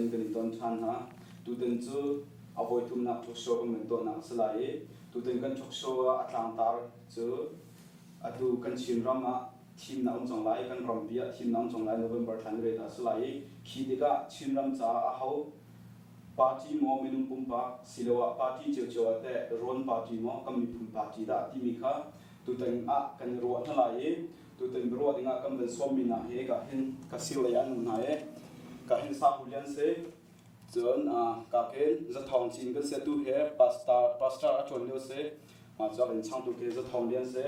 cun kan i ton ṭhan hna. Tutan cu a voithumnak talk show kan van tuahnak a si lai i tutan kan talk show ah a tlangtar cu atu kan Chinram ah thimnak um cang lai, kan rampi ah thimnak um cang lai November thla ni riat ah a si lai i khi tikah Chinram caah aho party maw minung pumpak siloah party ciocio ah teh rawn party maw kan miphun party dah timi kha tutan ah kan i ruah hna lai i tutan biaruah dingah kan van sawmmi hna hi ka hin ka sir lei an um hna i ka hin Sahu Lian si cun ka ken Zathawng Cin kan si tu he pastor pastor a ṭuan lio si mah cu in changtu khi Zathawng Lian si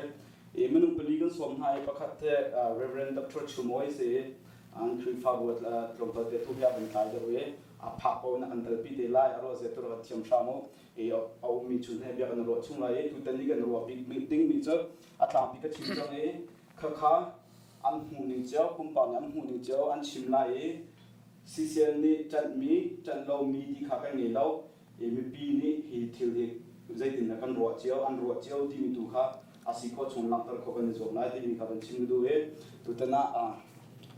i minung pali kan sawm hna i pakhat te Reverend Dr. Chumawi si an Khrihfabu tlawmpal te tu he a van tlai deuh i a phak ko in a kan telpi te lai a ruah zia tu rak thiam hram u i a ummi chun he bia kan ruah chung lai i tutan ni kan ruah bik dingmi cu a tlangpi ka chim cang i khakha an hmuh ning cio pumpak nih an hmuh ning cio an chim lai i CCN nih ṭanhmi ṭanh lomi ti kha kan ngei lo i mipi nih hi thil hi zeitindah kan ruah cio an ruah cio timi tu kha a si khawh chung langhter khawh kan i zuam lai timi kha kan chim ka duh i tutan ah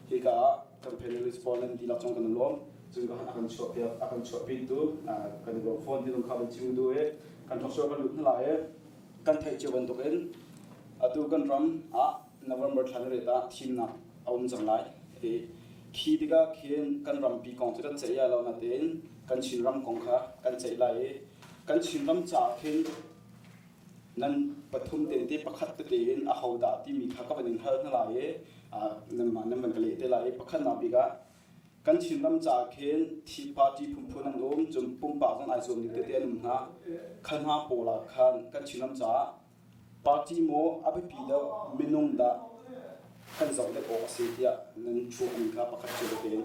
hika ah kan panelist pawl nan dihlak cung kan i lawm cun ka a kan chuahpiak a kan chuahpitu kan i lawm fawn ti zong kha kan chim ka duh i kan thawk kan lut hna lai i kan theih cio bantukin atu kan ram ah November thla ni riat ah thimnak a um cang lai i khi tikah khin kan rampi kong cu kan ceih ya lo natein kan Chinram kong kha kan ceih lai i kan Chinram caah khin nan pathum te te pakhat tete in ahodah timi kha ka van in hal hna lai i nanmah nan van ka leh te lai i pakhatnak bik ah kan Chinram caah khin thi party phunphun an um cun pumpak zong ai zuam ding tete an um hna kha hna pawl ah khan kan Chinram caah party maw a biapi deuh minung dah kan zoh deuh awk a si tiah nan chuahmi kha pakhat cio tein.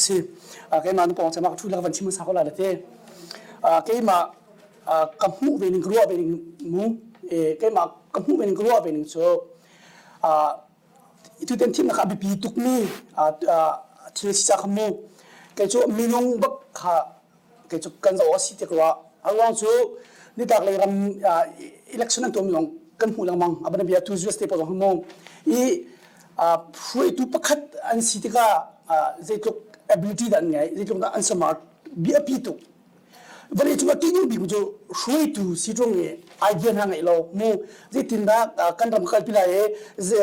Si keimah nu pawng cema ka thu la van chim sa ko la le te keimah ka hmuh ve ning ka ruah ve ning mu keimah ka hmuh ve ning ka ruah ve ning cu Tutan thimnak ah a biapi tukmi thil si cang kha mu. Kei cu minung bak kha kei cu kan zoh awk a si ti ko ah a ruang cu nitlak lei ram election an tuahmi zong kan hmuh lengmang. A bianabia tu US te pawl zong hi mu. I hruaitu pakhat an si tikah zeitluk ability dah an ngeih, zeitluk dah an smart, biapi tuk. Vawlei cung ah ṭihnung bik cu hruaitu si ṭung i idea hna ngeih lo mu zeitindah kan ram kalpi lai i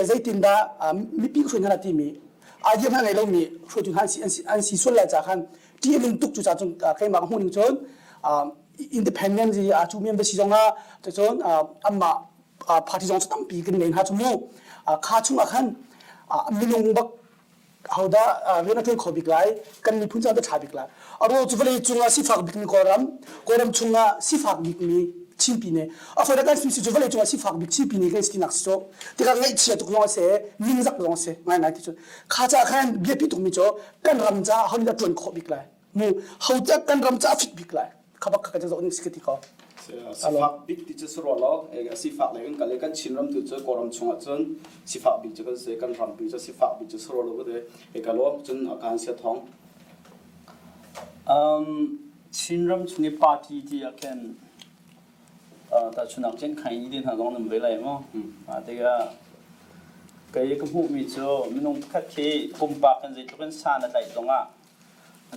zeitindah mipi ka hruai hna lai timi idea hna ngei lomi hruaitu hna an si an si sual lai ca khan ṭih a nung tuk cu ca cun keimah ka hmuh ning cun independent i aa cu mi an va si zongah cun anmah party zong cu tampi kan ngei hna cu mu kha chungah khan minung bak Hodah rian a ṭuan kho bik lai? Kan miphun caah dah ṭha bik lai? A ruang cu vawlei cungah sifak bikmi Kawlram, Kawlram chungah sifak bikmi Chinpi nih a fawi kan si cu vawlei cungah sifak bik Chinpi nih kan si tinak si cu tikah ngaihchia tuk zong a si, ningzak zong a si ngaingai ti cu kha caah khan biapi tukmi cu kan ram caah ho nih dah ṭuan khawh bik lai? Mu ho dah kan ram caah fit bik lai? Kha bak kha kan zoh ning si ka ti ko. Sifak bik ti cu si rua lo. Sifak lei kan kal i kan Chinram tu cu Kawlram chungah cun sifak bik cu kan si. Kan rampi cu sifak bik cu si rua lo ka ti. E ka lawm cun a kaan sia thong. Um, Chinram chung i party ti ah khin tahchunak cun khai i hna zong nan ve lai maw? Tikah kei ka hmuhmi cu minung pakhat khi pumpak in zeitluk in san a tlaih zongah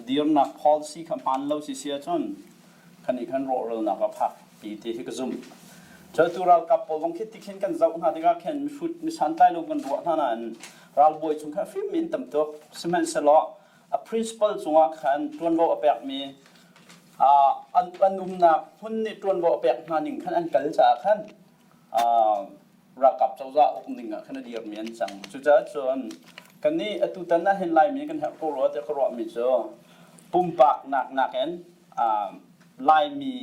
Dirnak policy kha hmaan lo si si ahcun kan nih khan rawhralnak a phak ti ti hi ka zumh. Cu ralkap pawl zong khi tikhin kan zoh hna tikah khin mihrut misantlai lo kan ruah hna nain ralbawi chung khan fim in tam tuk. Sihmanhsehlaw a principle cungah khan ṭuanvo a pekmi an, an umnak hmun nih ṭuanvo a pek hna ning khan an kal caah khan ralkap cozah ukning ah khan a dirmi an cang. Cucaah cun kannih atutan ah hin Laimi kan herh ko rua tiah ka ruahmi cu pumpak nak nakin Laimi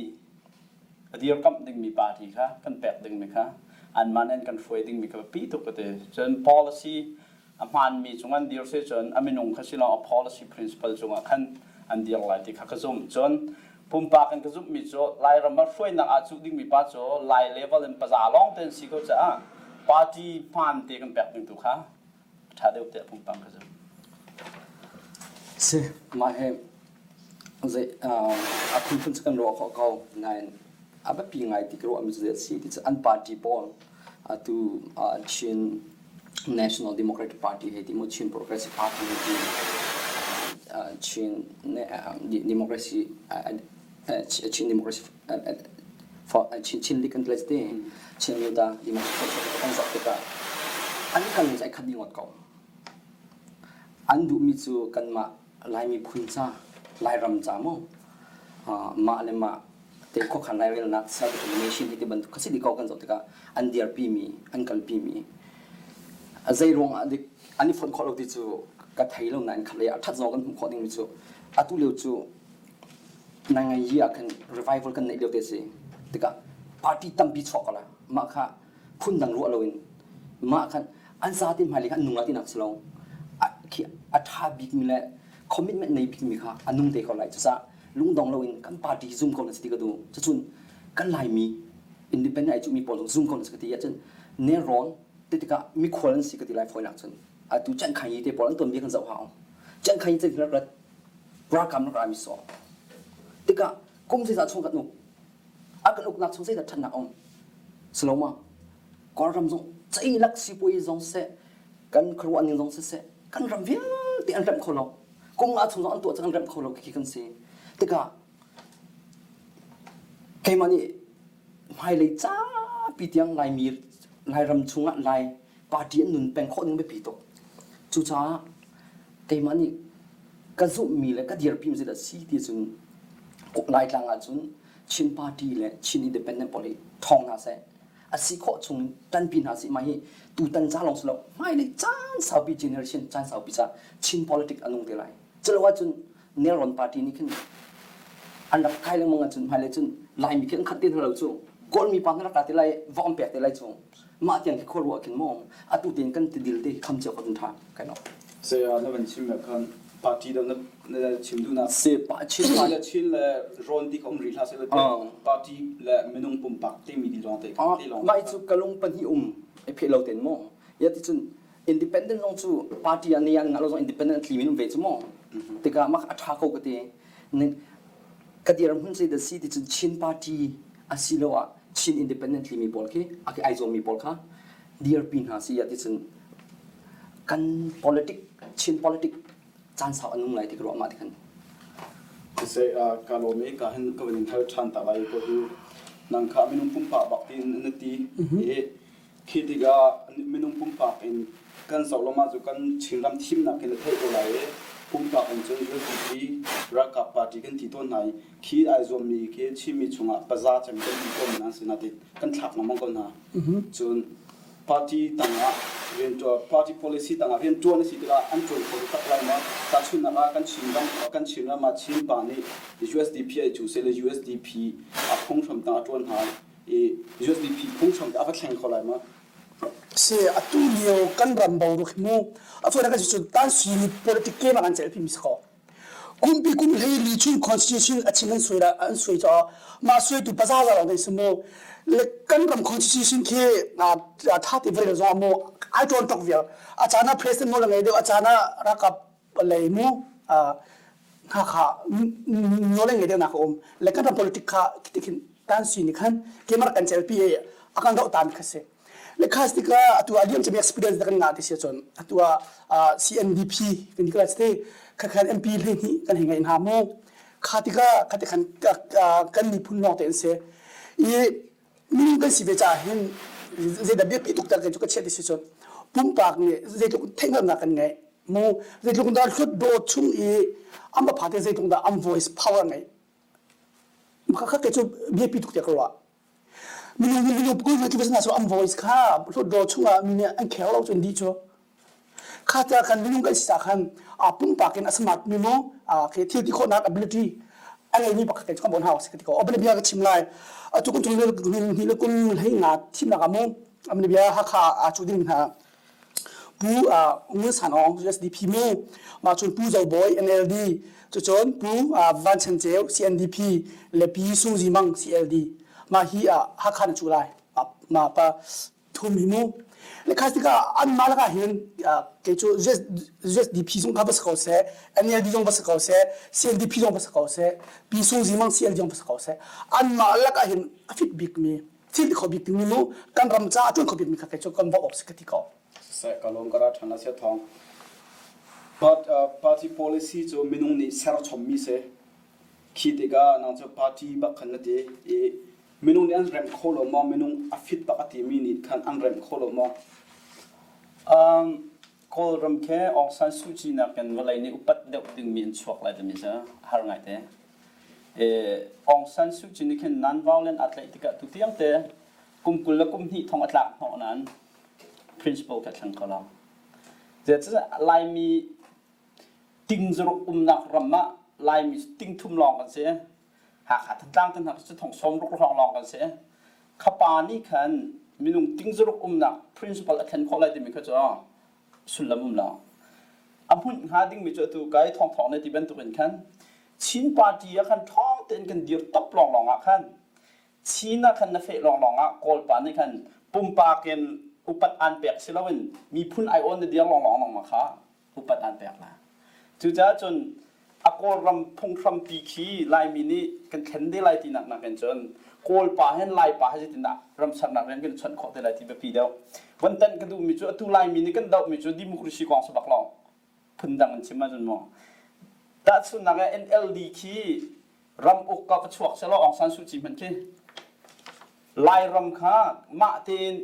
a dirkamh dingmi party kha kan pek dingmi kha anmah nih an kan hruai dingmi kha biapi tuk ka ti. Cun policy a hmaanmi cung an dir si cun a minung kha si lawng a policy principle cungah khan an dir lai ti kha ka zumh. Cun pumpak in ka zumhmi cu Lairam ah hruainak aa cuh dingmi pa cu Lai level in paza lawng te an si ko caah party hmaan te kan pek ding tu kha ṭha deuh tiah pumpak ka zumh. Si, mah hi zei a phunphun cu kan ruah khawh ko nain. A biapi ngai ti ka ruahmi cu zei a si ti cu an party pawl atu Chin National Democratic Party hei ti mu Chin Progressive Party hei ti Chin Democracy Chin Democracy Chin Chin League kan ti lai ti Chin Muta Democracy kan zoh tikah an kal ning cu ai khat dih ngawt ko. An duhmi cu kanmah Lai miphun ca, Lairam ca maw mah le mah te khuakhan lairelnak self-determination hi ti bantuk kha si dih ko kan zoh tikah an dirpimi, an kalpimi zei ruangah dik an i fonh khawh lo ti cu ka thei lo nain khat lei ah ṭhat zong kan hmuh khawh dingmi cu atu lio cu nai ah khan revival kan neih lio te si tikah party tampi chuak ko la mah kha phundang ruah loin mah khan an zate hmailei kha an nung lai tinak si lo khi a ṭha bikmi le commitment nei bikmi kha a nung te ko lai cucaah lungdong loin kan party zum ko na si ti ka duh cucun kan Laimi independent ai cuhmi pawl zong zum ko na si ka ti ahcun nelrawn ti tikah mikhual an si ka ti lai fawinak cun atu Chiangkhai te pawl an tuanbia kan zoh hau Chiangkhai chan rak rat ralkam rak ra mi so tikah kum zeizah chung kan uk a kan uknak chung zeidah ṭhatnak a um siloma Kawlram zong ceilak sipuai zong seh kan khuaruah ning zong siseh kan ram vialte an remh kho lo kum nga chung zong an tuah cang an remh kho lo khi kan si tikah keimah nih hmailei capi tiang Laimi Lairam chungah Lai party an nun peng khawh ning biapi tuk cucaah keimah nih ka zumhmi le ka dirpimi zeidah si ti cun Laitlang ahcun Chin party le Chin Independent pawl hi ṭhawng hna seh a si khawh chung in ṭanpi hna sih mah hi tutan ca lawng si lo hmailei caan saupi generation caan saupi ca Chin politics a nung te lai culo ahcun Nelrawn party nih khin an rak kai lengmang ahcun hmailei cun Laimi khi an khat te hna lo cu Kawlmi pa hna rak ra te lai vok an pek te lai cu mah tiang khi khua ruah khin maw atu tein kan tidil te kham cio ko ding tha kai lo Saya na van chim khan party do na chim duhnak si pa chin le chin le rawn ti ka um rih hlah seh party le minung pumpak timi di lawng te te lawng mah cu kalung pahnih um e phe lo ten maw ya ti cun independent zong cu party an an ngah lo zong independent tli min um ve cu maw tikah mak a tha ko ka ti ka dir hmun sei da si ti cun Chin party asiloah Chin independent tlimi pawl khi a ai zuammi pawl kha dirpi hna si ti cun kan politic Chin politic caan sau a nung lai ti ka ruah mah ti khan Siseh ka lawm i ka hin ka van in hal ṭhan ta lai ko hu nang kha minung pumpak bak tiin na ti i Khi tikah minung pumpak in kan zoh lawmah cu kan Chinram thimnak in a theih ko lai i pumpak in cun USDP ralkap party kan ti tawn hna i khi ai zuammi khi Chinmi chungah paza cem kan ti tawn hna si natin kan thlak lengmang ko hna. Cun party tangah rianṭuan party policy tangah rianṭuan a si tikah an ṭuan kho taktak lai maw? Tahchunhnak ah kan Chinram kan Chinram ah Chin pa nih USDP ai cu seh le USDP a phunghram tang a ṭuan hna i USDP phunghram a va thleng kho lai ma? Si atu lio kan ram boruak hi mu a fawi kan si cun tan si politic game ah kan celh mi si ko kumpi kum hlei li chung constitution a chim an suai an suai caah mah suaitu paza za lawng dei si mu le kan ram constitution khi tha te vrel zong mu ai ṭawn tok vial a caan ah president nawl a ngei deuh a caan ah ralkap lei mu hna kha nawl ngei deuhnak a um le kan ram politic kha tikhin tan si ni khan kemar kan celpi i a kan doh tan kha si le khas tikah atu a liam cemi experience kan ngah ti si cun atu ah CNDP kan ti te kha khan MP hlei hnih kan hei ngai hna mu kha tikah kha ti khan kan miphun lawng te an si i minung kan si ve caah hin zeidah biapi tuk tak cu ka chiah ti si cun pumpak nih zeitluk theihhngalhnak kan ngeih mu zeitluk dah hlutdaw chung i an va pha te zeitluk dah an voice power ngeih kha kei cu biapi tuk tiah ka ruah minung minung kul tu na so an voice kha hlutdaw chungah mi nih an care lo cun dih cu Kha tiah khan minung kan si caah khan aa pumpak in a smart mi mu khi thil ti khawhnak ability a ngeimi pakhat te cu kan bon hau si ka ti ko. Abani bia ka chim lai. Atu kum chung ni le kum hlei nga thimnak ah mu amani bia Hakha aa cu ding hna Pu Ngun San Aung USDP mu mah cun Pu Zo Bawi NLD cucun Pu Van Chan Ceu CNDP le Pi Sung Zi Mang CLD mah hi Hakha na cu lai. Ma pa thum hi mu. Le kha tikah anmah lakah hin kei cu USDP zong kha va si ko seh, NLD zong va si ko seh, CNDP zong va si ko seh, Pi Sung Zi Mang CLD zong va si ko seh, anmah lakah hin a fit bikmi, thil ti kho bik dingmi mu, kan ram caah a ṭuan kho bikmi kha kei cu kan va awk si ka ti ko. Siseh, ka lawm ka ra ṭhan a sia thawng. But uh, party policy cu minung nih ser chommi si. Khi tikah nang cu party bak khan na ti i minung nih an remh kho lo maw minung a fit bak a timi nih khan an remh kho lo maw Um, Kawlram khi Aung San Suu Kyi nakin vawlei nih upat deuh dingmi an chuak lai timi cu har ngai te. E, Aung San Suu Kyi nih khin non-violent aa tlaih tikah tu tiang te kum 20 le kum hnih thong a tlak hnawh nain principle kha thleng kho lo. Zeicahtiah Laimi ting zaruk umnak ram ah Laimi ting thum lawng kan si. Hakha Thantlang te hna cu thong sawm ruk hrawng lawng kan si. Kha pa nih khan minung ting zaruk umnak principle a thlen khawh lai timi kha cu sullam um lo. A hmunh hnga dingmi cu atu kai thawngthawng ne ti bantukin khan Chin party ah khan ṭhawng tein kan dir top lawnglawng ah khan Chin ah khan na feh lawnglawng ah Kawlpa nih khan pumpak in upat aan pek si loin miphun aiawn na dir lawnglawng nangmah kha upat aan pek la. Cucaah cun a Kawlram phunghrampi khi Laimi nih kan thlen te lai tinak nakin cun Kawlpa hen Laipa he zeitindah ramsernak rian kan chawnh khawh te lai ti biapi deuh. Von tanh ka duhmi cu atu Laimi nih kan dohmi cu democracy kong si bak lo. Phundang in chim ahcun maw. Tahchunhnak ah NLD khi ram uk ka va chuak selaw Aung San Suu Kyi hmanh khi Lairam kha mah tein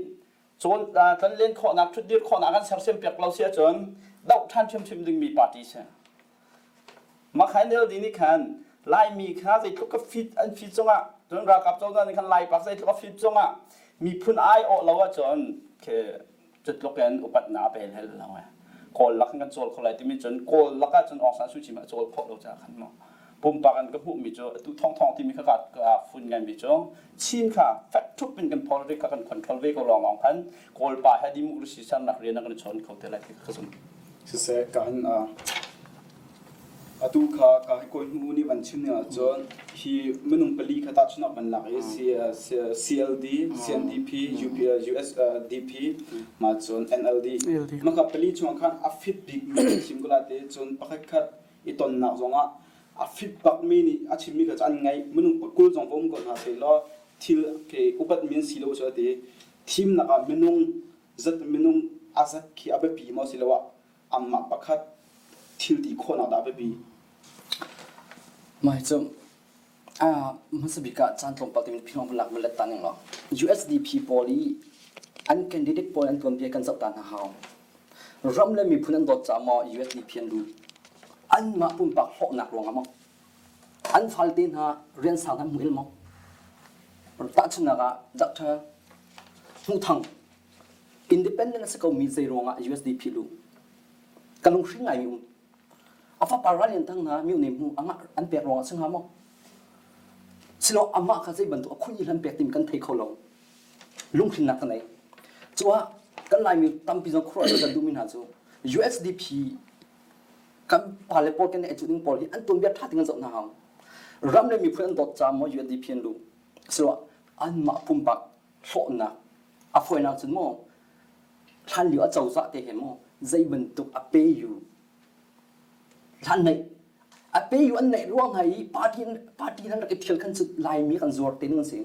cawn tlonlen khawhnak ṭhutdir khawhnak an sersiam piak lo si ahcun doh ṭhan ṭhiamṭhiam dingmi party si. Mah kha NLD nih khan Laimi kha zeitluk ka fit an fit zongah cun ralkap cozah nih khan Laipak zeitluk a fit zongah miphun ai awh lo ahcun khi cutluk in upatnak a pe hlei lo e. Kawl lak in kan cawl kho lai timi cun Kawl lak ah cun Aung San Suu Kyi a cawl khawh lo caah khan maw pumpak in ka hmuhmi cu atu thongthong timi kha ka fun ngaimi cu Chin kha fek ṭhup in kan politics kha kan control ve ko lawnglawng khan Kawl pa he democracy sernak rian a kan chawn kho te lai ti ka zumh. Siseh ka hin atu kha ka hi kawi hnu nih van chim ning ahcun hi minung pali kha tahchunak van lak i CLD, CNDP, UP, USDP, ma cun NLD. Maka pali chung khan a fit bik mi thim ko la te cun pakhat khat i tonnak zongah a fit bak mi nih a chimmi kha cu an ngaih minung pakul zong va um ko hna seh law thil ke upat min si lo cu ati thimnak ah minung zat minung a zat khi a biapi maw siloah anmah pakhat thil ti khawhnak dah biapi? Mah hi cu hmasa bik ah caan tlawmpal te philong lak van let ta ning law USDP pawl i an candidate pawl an tuanbia kan zoh ta hna hau. Ram le miphun an dawt caah maw USDP an duh? Anmah pumpak hlawknak ruangah maw? An falte hna rian sang hna hmu il maw? Tahchunhnak ah Dr. Hmuh Thang Independent a si komi zei ruangah USDP luh ka lunghring ngaimi um. A fapa ral lian thang hna myo ne hmu angah an pek ruangah si hnga maw? Silo amah kha zei bantuk a khun i hlan pek timi kan thei kho lo. Lunghrinnak ka nei. Cuah kan Laimi tampi zong khuaruah kan duhmi hna cu USDP kan pale pawl kan ei ding pawl hi an tuanbia ṭha tein kan zoh hna hau. Ram le miphun an dawt caah maw USDP an luh. Silo anmah pumpak hlawhnak a fawinak cun maw hlanlio a cozah te he maw zei bantuk a pe yu hlan neih a pe yu an neih ruang hai i party party nan rak i thial khan cu laimi kan zuar te ning si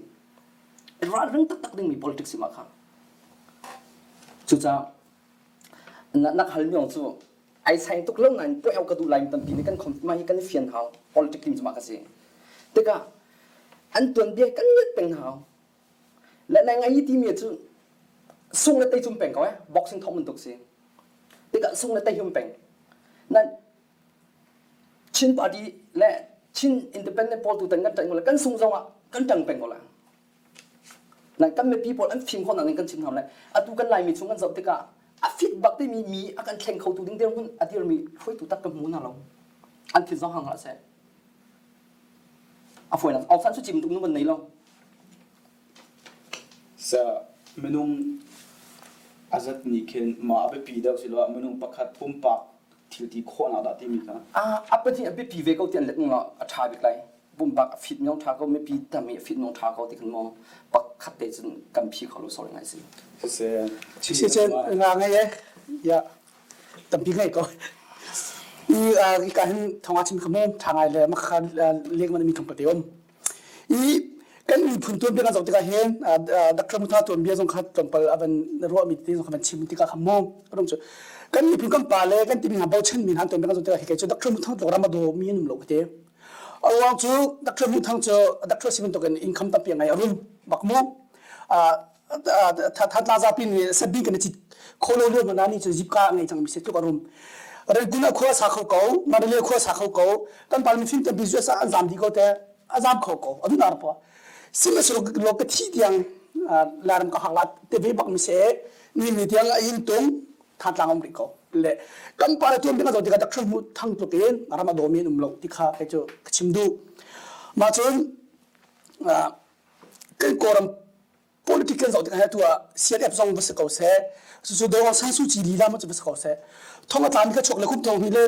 ralring taktak dingmi politics si ma kha cucaah na na hal mi cu ai saing tuk lo nain puai ka duh laimi tampi nih kan khom mah hi kan fian hau politics tim cu mah ka si tikah an tuanbia kan ngeih peng hau Le nai ngai timi cu sung le tei cum peng ko eh boxing thong bantuk si. Tikah sung le tei hum peng. Nan Chin party le Chin independent pawl tu tan kan ṭanh ko le kan sung zong ah kan ṭang peng ko la. Nan kan mipi pawl an fim khawh nak kan chim hna le atu kan Laimi chung kan zoh tikah a fit bak timi mi a kan thleng kho tu ding dirhmun a dirmi hruaitu tak kan hmu hna lo. An thin zong hang hlah seh. A fawinak Aung San Suu Kyi bantuk nu kan nei lo. Sa minung a zat nih khin mah a biapi deuh siloah minung pakhat pumpak thil ti khawhnak dah timi kha. A pahnih a biapi ve ko ti an let nung a ṭha bik lai. Pumpak a fit mio ṭha ko, mipi tam i a fit mio ṭha ko ti khan maw. khat te cun kan phi kho lo sorry ngai si. Si nga ngai e ya tampi ngai ko. I ka hin thonga chim khamu tha ngai le makha lek man mi thong pate om. I kan miphun tuanbia kan zoh tikah hin Dr. Mutha tuanbia zong kha tlawmpal a van ruah mi te zong kha van chim tikah kha mu rum cu kan miphun kan pa le kan timi hna bochan mi hna tuanbia kan zoh tikah khi cu Dr. Muthang tluk ram a daw mi an um lo ka ti. A ruang cu Dr. Muthang cu Dr. si bantukin income tampi a ngei a rum bak mu. Thatla zapi nih sabi kan i cit kholo lio mana ni cu zipka a ngei cang mi si tluk a rum. Rangoon ah khua sa kho ko, Mandalay khua sa kho ko, kan parliament fim tampi US ah an zam dih ko te, a zam kho ko, a duh nar po. Sihmanhsehlaw ka thi tiang Lairam ka hak la te ve bak mi se, ni ni tiang a inn tung Thantlang um rih ko. Le kan pa le tuan bik a zoh tikah Dr. Hmuh Thang tluk in ram a dawmi an um lo ti kha kei cu ka chim duh. Mah cun kan Kawlram politics kan zoh tikah atu ah CNF zong va si ko seh, cucu Daw Aung San Suu Kyi lila ma cu va si ko seh, thong a tlami ka chuak le kum thong hnih le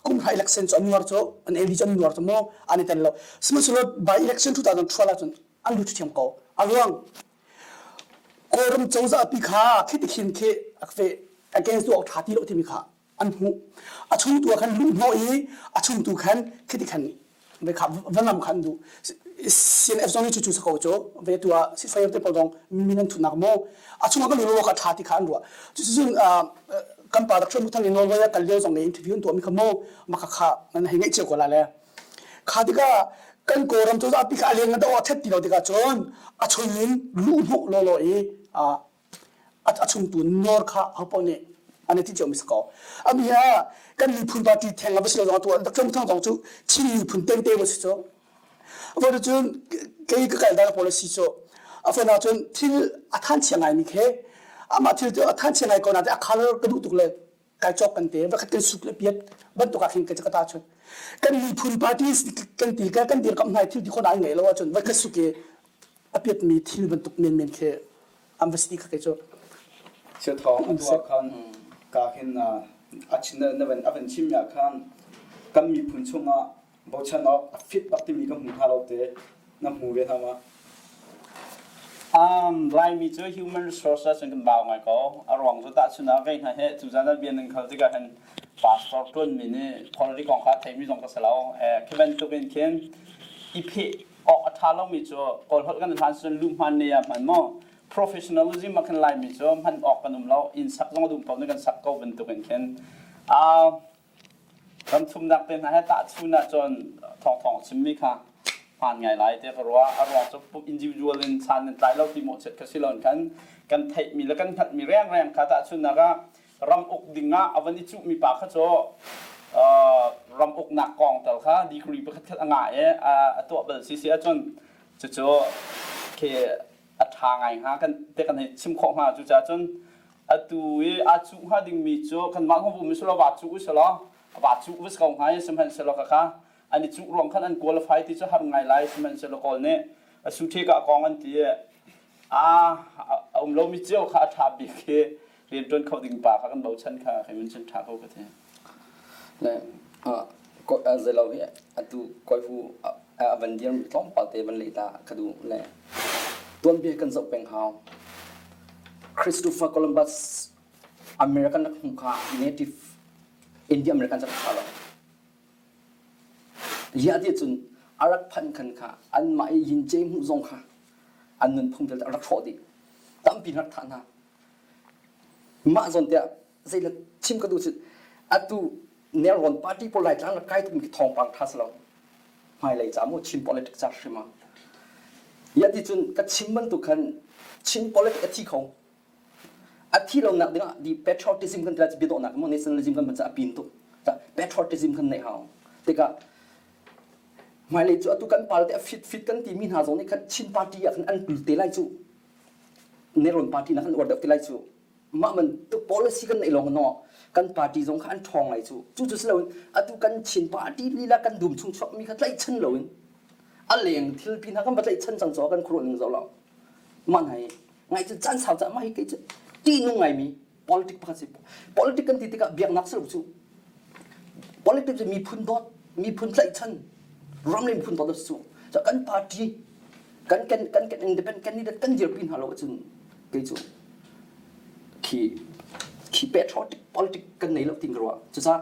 kum hra election cu an nuar cu an LD cu an nuar cu mu an i tel lo. Sihmanhsehlaw by election 2012 ahcun an lut thiam ko. A ruang Kawlram cozah pi kha khi ti khin khi against tu awk ṭha ti lo timi kha an hmuh. A chungtu ah khan luh hnawh i a chungtu khan khiti khan ve kha va ngam kha an duh. CNF zong nih cucu sa ko cu ve tu ah sifai te pawl zong min an thutnak maw a chungah kan lu kha ṭha ti kha an ruah. Cucun kan pa Dr. Muthang in Norway ah kal lio zong nih interview an tuahmi kha maw maka kha nan hei ngaih cio ko la le. Kha tikah kan Kawlram cozah pi kha a leng a doh a ṭhet ti lo tikah cun a chung in luh hnawh lawlaw i a chungtu nawr kha hopaoh nih an i ti cio mi si ko. Ami ah kan miphun party theng a va si lo zong tu Dr. Muthang zong cu Chin miphun tengte va si cu. Avo cun kei ka kal dal policy cu a fon ah cun thil a than chia ngai mi khe amah thil cu a than chia ngai ko na te a color ka duh tuk le kai cawk kan te vakhat kan suk le piat bantuk ah khin ka ka ta chun kan miphun party kan ti ka kan dirkamh hna thil ti khon ai ngei lo ahcun vakhat suk i a piat mi thil bantuk menmen khi an va si kha kei cu Thil thawng an tuah khan ka khin a chin na van a van chim ya khan kan miphun chungah bochan awk a fit bak timi ka hmu hna lo te na hmu ve hna ma Um, Laimi cu human resources cun kan bau ngai ko. A ruang cu tahchun ah kei hna he tuzan ah bia nan khal tikah hin pastor ṭuanmi nih politics kong kha theimi zong ka si lo. Eh, khi bantuk in khin i pheh awk a ṭha lomi cu Kawl holh kan hlan cun luh hman ne ah hman maw professionalism ah khin Laimi cu hman awk kan um lo. Inn sak zong a duh paoh nih kan sak ko bantuk in khin. Uh, Ram thumnak te hna he tahchun ahcun thawngthawng chimmi kha hmaan ngai lai tiah ka ruah. A ruang cu individual in san nan tlai lo ti mawhchiat kha si loin khan kan theihmi le kan hngalhmi rengreng kha tahchunnak ah ram uk ding ah a van i cuhmi pa kha cu ram uknak kong tal kha degree pakhat khat a ngah i a tuah bal si si ahcun cucu khi a ṭha ngai hnga kan te kan hei chim khawh hnga cucaah cun atu i aa cuh hnga dingmi cu kanmah kan vum selaw va cuh uselaw va cuh va si ko hnga i sihmanhsehlaw khakha an i cuh ruang khan an qualify ti cu har ngai lai sihmanhsehlaw kawl nih a su ka kong an ti i a a um lomi cio kha a ṭha bik hi rianṭuan kho ding pa kha kan bochan kha kai mun cun ṭha ko ka ti. Le zelo hi atu koi hu a van dir tlawmpal te van leh ta ka duh le tuanbia kan zoh peng hau Christopher Columbus American rak hmu kha native India American rak tha lo ya ti cun a rak phanh khan kha anmah i yin ce hmuh zong kha an nunphung vialte a rak hrawh dih tampi rak thah hna mah zawn tiah zei chim ka duh cu atu nelrawn party pawl laitlang rak kai tukmi khi thawngpang tha si lo hmailei ca mu Chin politics ca hrim ah ya ti cun ka chim bantuk khan Chin politics a thi kho a thi lo nak dingah di patriotism kan tila biadawhnak mo nationalism kan ca a pin tuk patriotism kan nei hau tikah hmailei cu atu kan party a fit fit kan timi hna zong nih khan Chin party ah khan an tul te lai cu Nelrawn party na kan uar deuh te lai cu mah bantuk policy kan neih lawng no kan party zong kha an ṭhawng ngai cu cu cu si loin atu kan Chin party lila kan dum chung chuakmi kha tlaihchan loin a leng thil pi hna kan va tlaihchan cang caw kan khuaruah ning zoh lo mah hna hi ngai cu caan sau cah mah hi kei cu ṭihnung ngaimi politic pakhat si politic kan ti tikah biaknak si lo cu politics cu miphun dawt miphun tlaihchan ram le miphun dawt a si cu kan party. Kan kan kan kan independent candidate kan dirpi hna lo ahcun kei cu khi khi patriotic politic kan nei lo tin ka ruah. Cucaah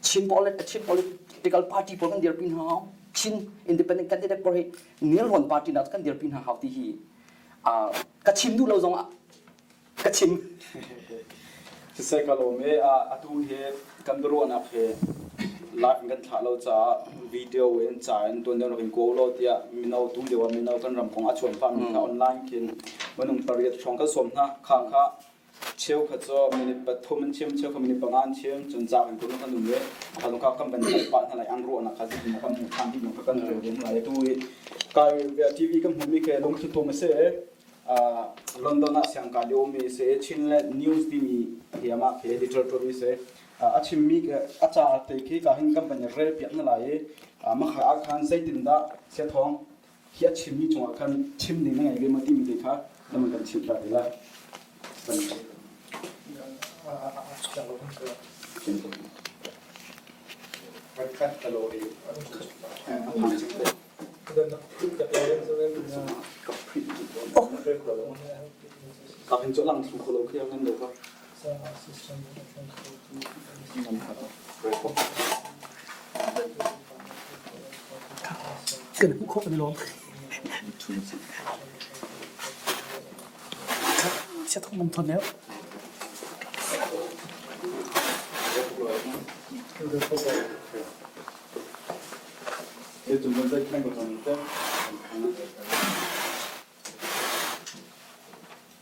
Chin polit Chin political party pawl kan dirpi hna hau. Chin independent candidate pawl hi Nelrawn party nak kan dirpi hna hau ti hi ka chim duh lo zong ah ka chim. Siseh ka lawm i atu hi kan biaruahnak hi live in kan thlah lo caah video in ca in tuan deuh rak in kawl law tiah mino tu lio ah mino kan ram kong a chuan pahmi kha online khin minung pariat hrawng kan sawm hna. Kha kha cheukhat cu minute pathum an chim, cheukhat minute panga an chim, cun ca kan kun kan um i a kha kan van theih pah hna lai an ruahnak kha zeitin kan hmuh ṭhan dih kha kan rel ve hna lai. Atu i kai TV kan hmuhmi khi lungthli tum a si i London ah siangka liomi si Chinland News timi hi amah khi editor ṭuanmi si. A chimmi a ca te khi ka hin kan van i rel piak na lai i makha ah khan zeitindah siathawng hi a chimmi cungah khan chim ding na ngei ve maw timi te kha na mun kan chimh ta te lai. Ka hin cu lang thlu kho lo khi ang do ka. Kan hmuh khawh kan i lawm. Siat hong thon deuh.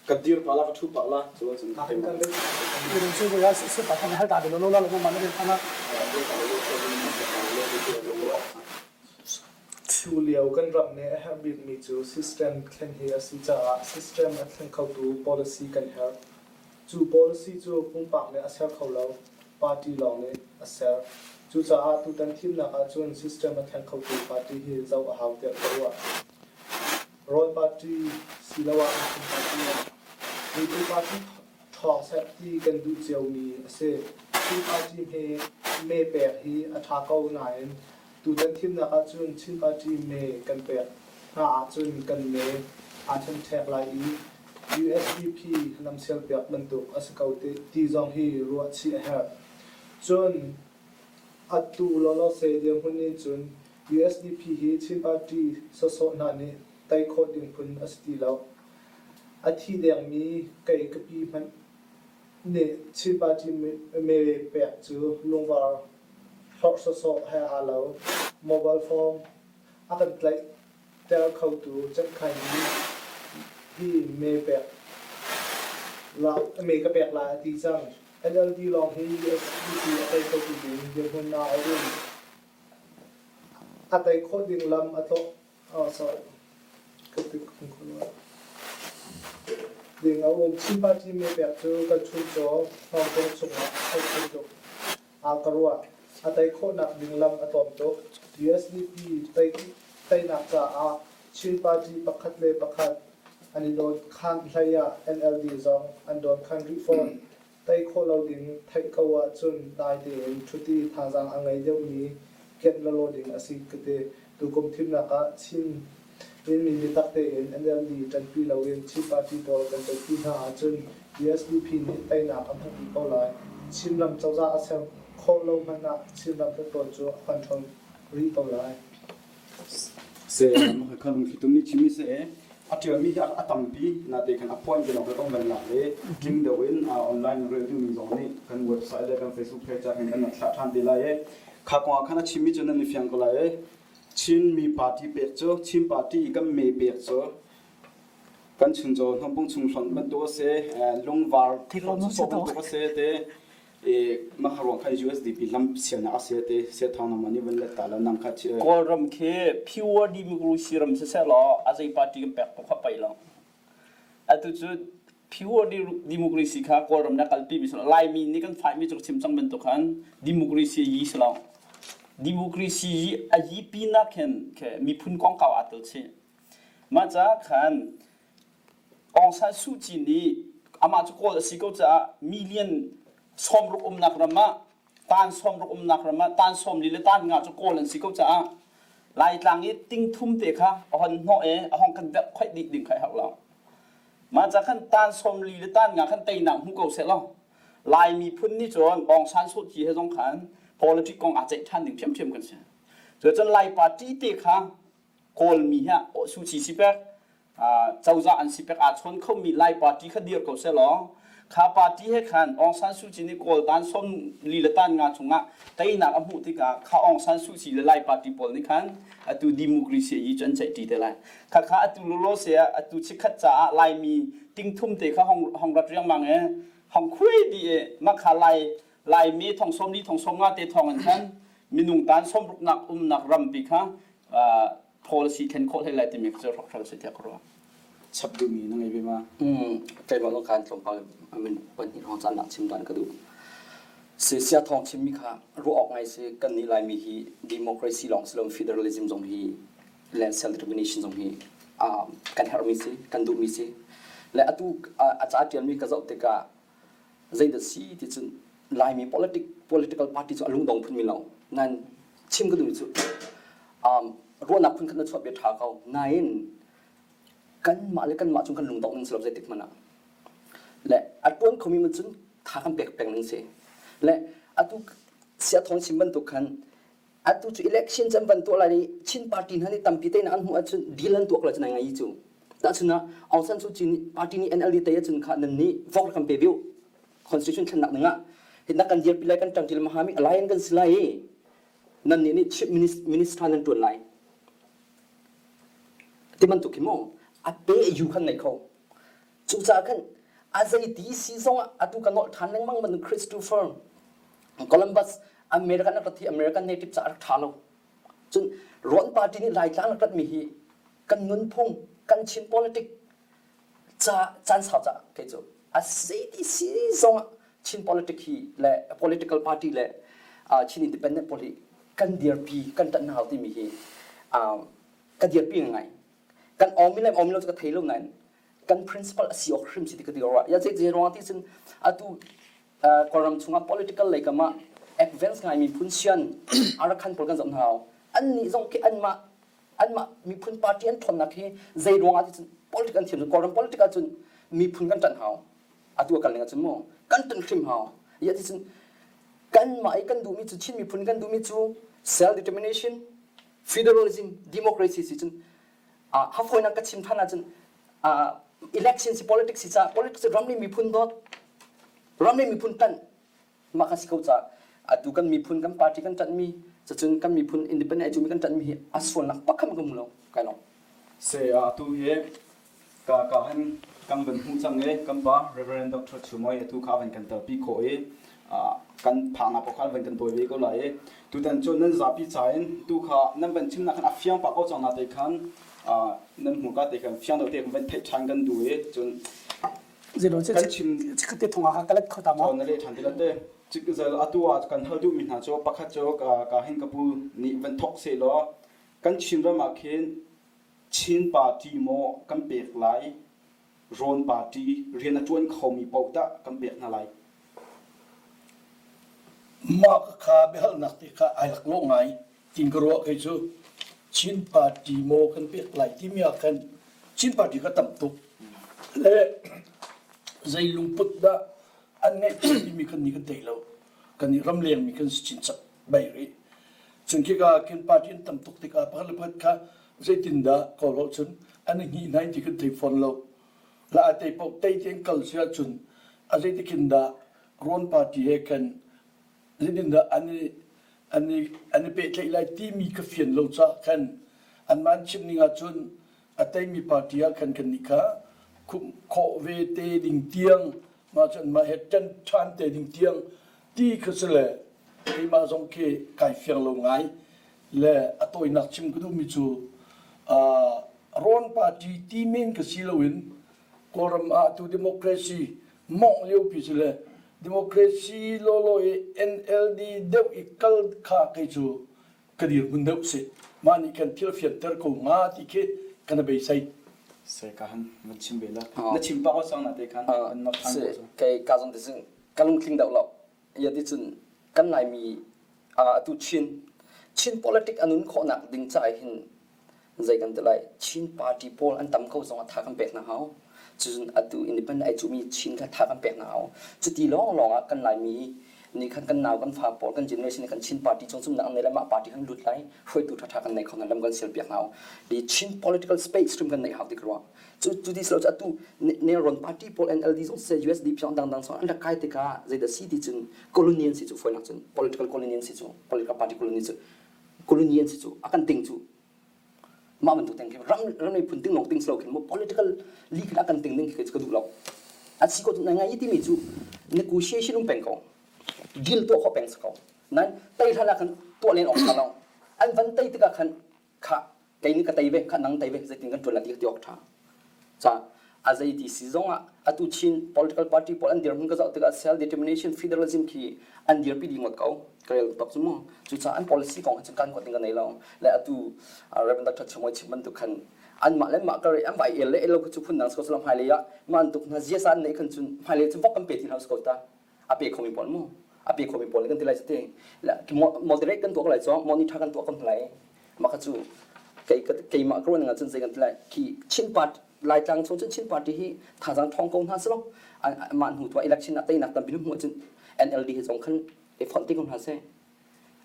Ka dir pah la ka ṭhu pah la cu cun Tu lio kan ram nih a herh bikmi cu system thlen hi a si caah system a thleng khotu policy kan herh. Cu policy cu pumpak nih a ser kho lo, party lawng nih a ser. Cucaah tutan thimnak ahcun system a thleng khotu party hi zoh a hau tiah ka ruah. Rawl party siloah miphun party ah miphun party ṭhawng seh ti kan duh ciomi a si. Chin party hme mee pek hi a ṭha ko nain tutan thimnak ahcun Chin party mee kan pek hna ahcun kan mee aa ṭhenṭhek lai i USDP lamsialpiak bantuk a si ko ti zong hi ruah chih a herh. Cun atu lawlawse dirhmun in cun USDP hi Chin party sawsawh hna nih tei khawh ding phun a si ti lo. A thi dengmi kei ka pi hmanh nih Chin party mee pek cu lungvar hlorh sawsawh he aa lo. Mobile phone a kan tlaih ter khotu Cenhkhaimi hi mee pek la mee ka pek lai a ti cang. NLD lawng hi USDP a tei khotu ding dirhmun ah a um. A tei khawh ding lam a tlawh oh sorry ka ti ding a um. Chin party mee pek cu kan chuncaw hngawngkong chungah a theih tuk. Aa ka ruah. A tei khawhnak ding lam a tlawm tuk. USDP teinak caah Chin party pakhat le pakhat an i dawnkhan hlei ah NLD zong an dawnkhan rih fawn. Tei khawh lo ding theih ko ahcun dai tein ṭhuti thazaang a ngei deuhmi kianh lawlaw ding a si ka ti. Tukum thimnak ah Chin mi biatak tein NLD ṭanpi loin Chin party pawl kan ṭanpi hna ahcun USDP nih teinak a hmuh dih ko lai. Chinram cozah a ser khawh lo hmanh ah Chinram hluttaw cu a control rih ko lai. Se kha lungthli tum nih chimmi se a ṭialmi hi a tampi nate khan a point te lawng kan van lak i tling deuh in online rel duhmi zong nih kan website le kan Facebook page ah khan kan rak thlah ṭhan te lai i kha kong ah khan a chimmi cu nan i fiang ko lai i Chinmi party pek cu Chin party i kan me pek cu kan chuncaw hnawmpung chung hlonh bantuk a si lungvar bantuk a si te mah ruang khan USDP lam sianak a si te sia thawng nangmah nih van let ta lo nang kha Kawlram khi pure democracy ram siseh law a zei party kan pek kha pai lo atu cu pure democracy kha Kawlram na kalpi mi Laimi nih kan fai mi cu chim cang bantuk khan democracy yi si lo democracy a yi pi nak hin miphun kongkau aa tel chih mah ca khan Aung San Suu Kyi nih amah cu Kawl a si ko caah million 60 umnak ram ah tan 60 umnak ram ah tan 40 le tan nga cu Kawl an si ko caah. Laitlang i ting thum te kha a hon hnawh i a hong kan verh khoih dih ding kha a herh lo. Mah ca khan tan 40 le tan nga khan teinak hmu ko seh law Lai miphun nih cun Aung San Suu Kyi he zong khan politics kong aa ceih ṭhan ding ṭhiamṭhiam kan si. Cucun Lai party te kha Kawlmi he Suu Kyi si pek cozah an si pek aa chawn khomi Lai party kha dir ko seh law kha party he khan Aung San Suu Kyi nih Kawl tan 40 le tan nga chungah teinak a hmuh tikah kha Aung San Suu Kyi le Lai party pawl nih khan atu democracy yi cu an ceihṭi te lai. Khakha atu lolo se ah atu chikkhat caah Laimi ting thum te kha hong hong rat riangmang i hong khui dih i mah kha Lai Laimi thong 40 thong 50 te thong in khan minung tan 60 nak umnak rampi kha policy thlen khawh hlei lai timi cu hrokhral si tiah ka ruah. Chap duhmi na ngei ve ma? Keimah zong khan tlawmpal min pahnih hrawng caan nak chim dan ka duh. Sia thawng chimmi kha ruah awk ngai si kan nih Laimi hi democracy lawng si lo federalism zong hi le self determination zong hi kan herhmi si kan duhmi si le atu a ca ṭialmi ka zoh tikah zeidah si ti cun Laimi politic political party cu a lungdong phunmi lo nan chim ka duh cu ruahnak phun khat na chuah bia ṭha ko nain kanmah le kanmah cung kan lungdong ning si lo zeitik hmanh ah le a ṭuan khomi man cun tha kan pek peng ning si le atu sia thawng chim bantuk khan atu cu election can van tuah lai i Chin party hna nih tampi tein an hmuh ahcun deal an tuah ko lai cu nai ngai cu tahchun ah Aung San Suu Kyi nih party nih NLD tei ahcun kha nan nih vote kan pe viu constitution thlennak ding ah hi na kan dirpi lai kan ṭangṭi mahami alliance kan si lai i nan nih nih chief minister nan ṭuan lai ti bantuk hi mu a pe yu khan nei kho cucaah khan a zeiti si zong ah atu ka nolh ṭhan lengmang bantuk Christopher Columbus American rak rat hi American native ca rak ṭha lo cun Rawn party nih Laitlang rak ratmi hi kan nunphung kan Chin politic ca caan sau ca kei cu a zeiti si zong ah Chin politic hi le political party le Chin independent pawl hi kan dirpi kan ṭanh hau timi hi ka dirpi ngai kan awmi le awmi lo cu ka thei lo nain kan principle a si awk hrim si ti ka ti ruah ya zei ruang ti cun atu Kawlram chungah political lei kam ah advance ngai miphun sian Arakan pawl kan zoh hna an nih zong khi anmah anmah miphun party an ṭhawnnak hi zei ruang ah ti cun politics an thiam Kawlram politics ahcun miphun kan ṭanh hau atu a kal ning ahcun mu kan ṭanh hrim hau ya ti cun kanmah i kan duhmi cu Chin miphun kan duhmi cu self determination federalism democracy si cun hafawinak ka chim ṭhan ahcun election si politics si ca politics ram le miphun dawt ram le miphun ṭanh mah kan si ko ca atu kan miphun kan party kan ṭanhmi cucun kan miphun independent ai cumi kan ṭanhmi hi a sualnak pakhat ka hmu lo kai lawm Se atu hi ka ka han kan van hmuh cang i kan pa Reverend Dr. Chumoi atu kha van kan telpi khawh i kan phaknak paoh kha van kan dawi ve ko lai i tutan cu nan zapi ca in tu kha nan van chimnak khan a fiang pah ko cang na te khan nan hmurka te khan fiang deuh te khan van theih ṭhan kan duh i cun kan chim chikkhat te thong ah ka let kho ta ma na leh ṭhan ti la te zel atu ah kan hal duhmi hna cu pakhat cu ka hin ka pu nih van thok seh law kan Chin ram ah khin Chin party maw kan pek lai Rawn party rian a ṭuan khomi paoh dah kan pek hna lai Mah kha biahalnak te kha ai laklawh ngai tin ka ruah kei cu Chin party maw kan pek lai timi ah khan Chin party kha tam tuk le zei lungput dah an ngeih timi kan nih kan thei lo kan nih ramleng mi kan si chinchap bai rih cun khika khin party an tam tuk tikah pakhat le pakhat kha zeitindah kawl cun an i hngih hna ti kan thei fawn lo la a tei paoh tei tein kal si ahcun a zeitikin dah Rawn party he khan zeitindah an i an i an i pehtlaih lai timi ka fian lo caah khan anmah an chim ning ahcun a teimi party ah khan kannih kha khumh khawh ve te ding tiang mah cu anmah he ṭan ṭhan te ding tiang ti kha si le keimah zong khi kai fiang lo ngai le a tawinak chim ka duhmi cu Rawn party ti men ka si loin Kawlram ah tu democracy mawngh liopi si le democracy lawlaw i NLD deuh i kal kha kei cu ka dirhmun deuh si mah nih kan thil fianter ko hnga ti khi kan beisei se ka han van chim ve la na chim pa ko sang na te khan kan nok than ko kei ka zong ti ka lungtling deuh lo ya ti cun kan laimi atu Chin. Chin politic a nun khawhnak ding caah hin zei kan ti lai Chin party pawl an tam ko zong ah tha kan pek hna hau. Cun atu independent ai cuhmi Chin kha tha kan pek hna hau. Cuti lawnglawng ah kan Laimi nih khan kan nau kan fa pawl kan generation nih kan Chin party cung zumhnak an nei lai mah party kan lut lai hruaitu ṭhaṭha kan nei kho hna lam kan sial piak hna hau. Hi Chin political space hrim kan neih hau ti ka ruah. Cu cu ti silo cu atu Nelrawn party pawl NLD zong siseh USDP zong dangdang zong an rak kai tikah zeidah si ti cun colonial si cu fawinak cun political colonial si cu political party colonial cu colonial si cu a kan ting cu mah bantuk teng khi ram ram miphun ting lawng ting silo khin mu political li khin a kan ting ding khi ka duh lo a si ko ngai ngai timi cu negotiation um peng ko deal tuah kho peng si ko nan tei hlan ah khan tuah len awk ṭha lo an van tei tikah khan kha kei nih ka tei ve kha nang tei ve zeitin kan ṭuan la ti ti awk ṭha ca a zei ti si zong ah atu Chin political party pawl an dirhmun ka zoh tikah self determination federalism khi an dirpi dih ngawt ko ka rel tok cu mu cucaah an policy kong cun kan kuat ding ka nei lo le atu Reverend Dr. Chungoi chim bantuk khan anmah le mah ka an vai el le el lo cu phun dang sko hmailei ah mah an tuk hna ziasa an neih khan cun hmailei cun vok kan pe ti hna ko ta a pe khomi pawl mu a pe khomi pawl kan ti lai te moderate kan tuah ko lai cu monitor kan tuah ko lai mah kha cu kei keimah ka ruah ning ahcun zei kan ti lai khi Chin party Laitlang chung cun Chin party hi thazaang ṭhawng ko hna selaw mah hnu tuah election ah teinak tampi hmuh ahcun NLD hi zong khan i fonh ti ko hna seh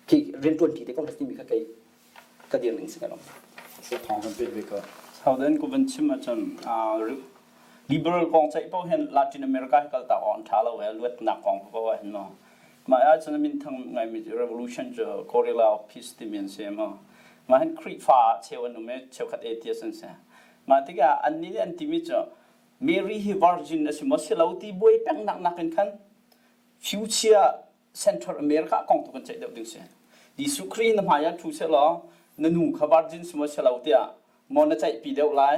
khi rianṭuan ṭi te ko hna timi kha kei ka dir ning si ka lawm. Thawng kan pek ve ko. Southern ku van chim ahcun liberal kong ceih paoh hin Latin America hi kaltak awk an ṭha lo ee luatnak kong paoh ah hin maw mah ahcun a minthang ngaimi revolution cu Guerrilla of Peace timi an si maw mah hin Khrihfa cheu an um i cheukhat atheist an si mah tikah annih nih an timi cu Mary hi virgin a si maw si lo ti buai pengnak nakin khan future Central America kong tu kan ceih deuh ding si. Jesuh Khrih na hmai ah ṭhu sehlaw na nu kha virgin si maw si lo tiah maw na ceihpi deuh lai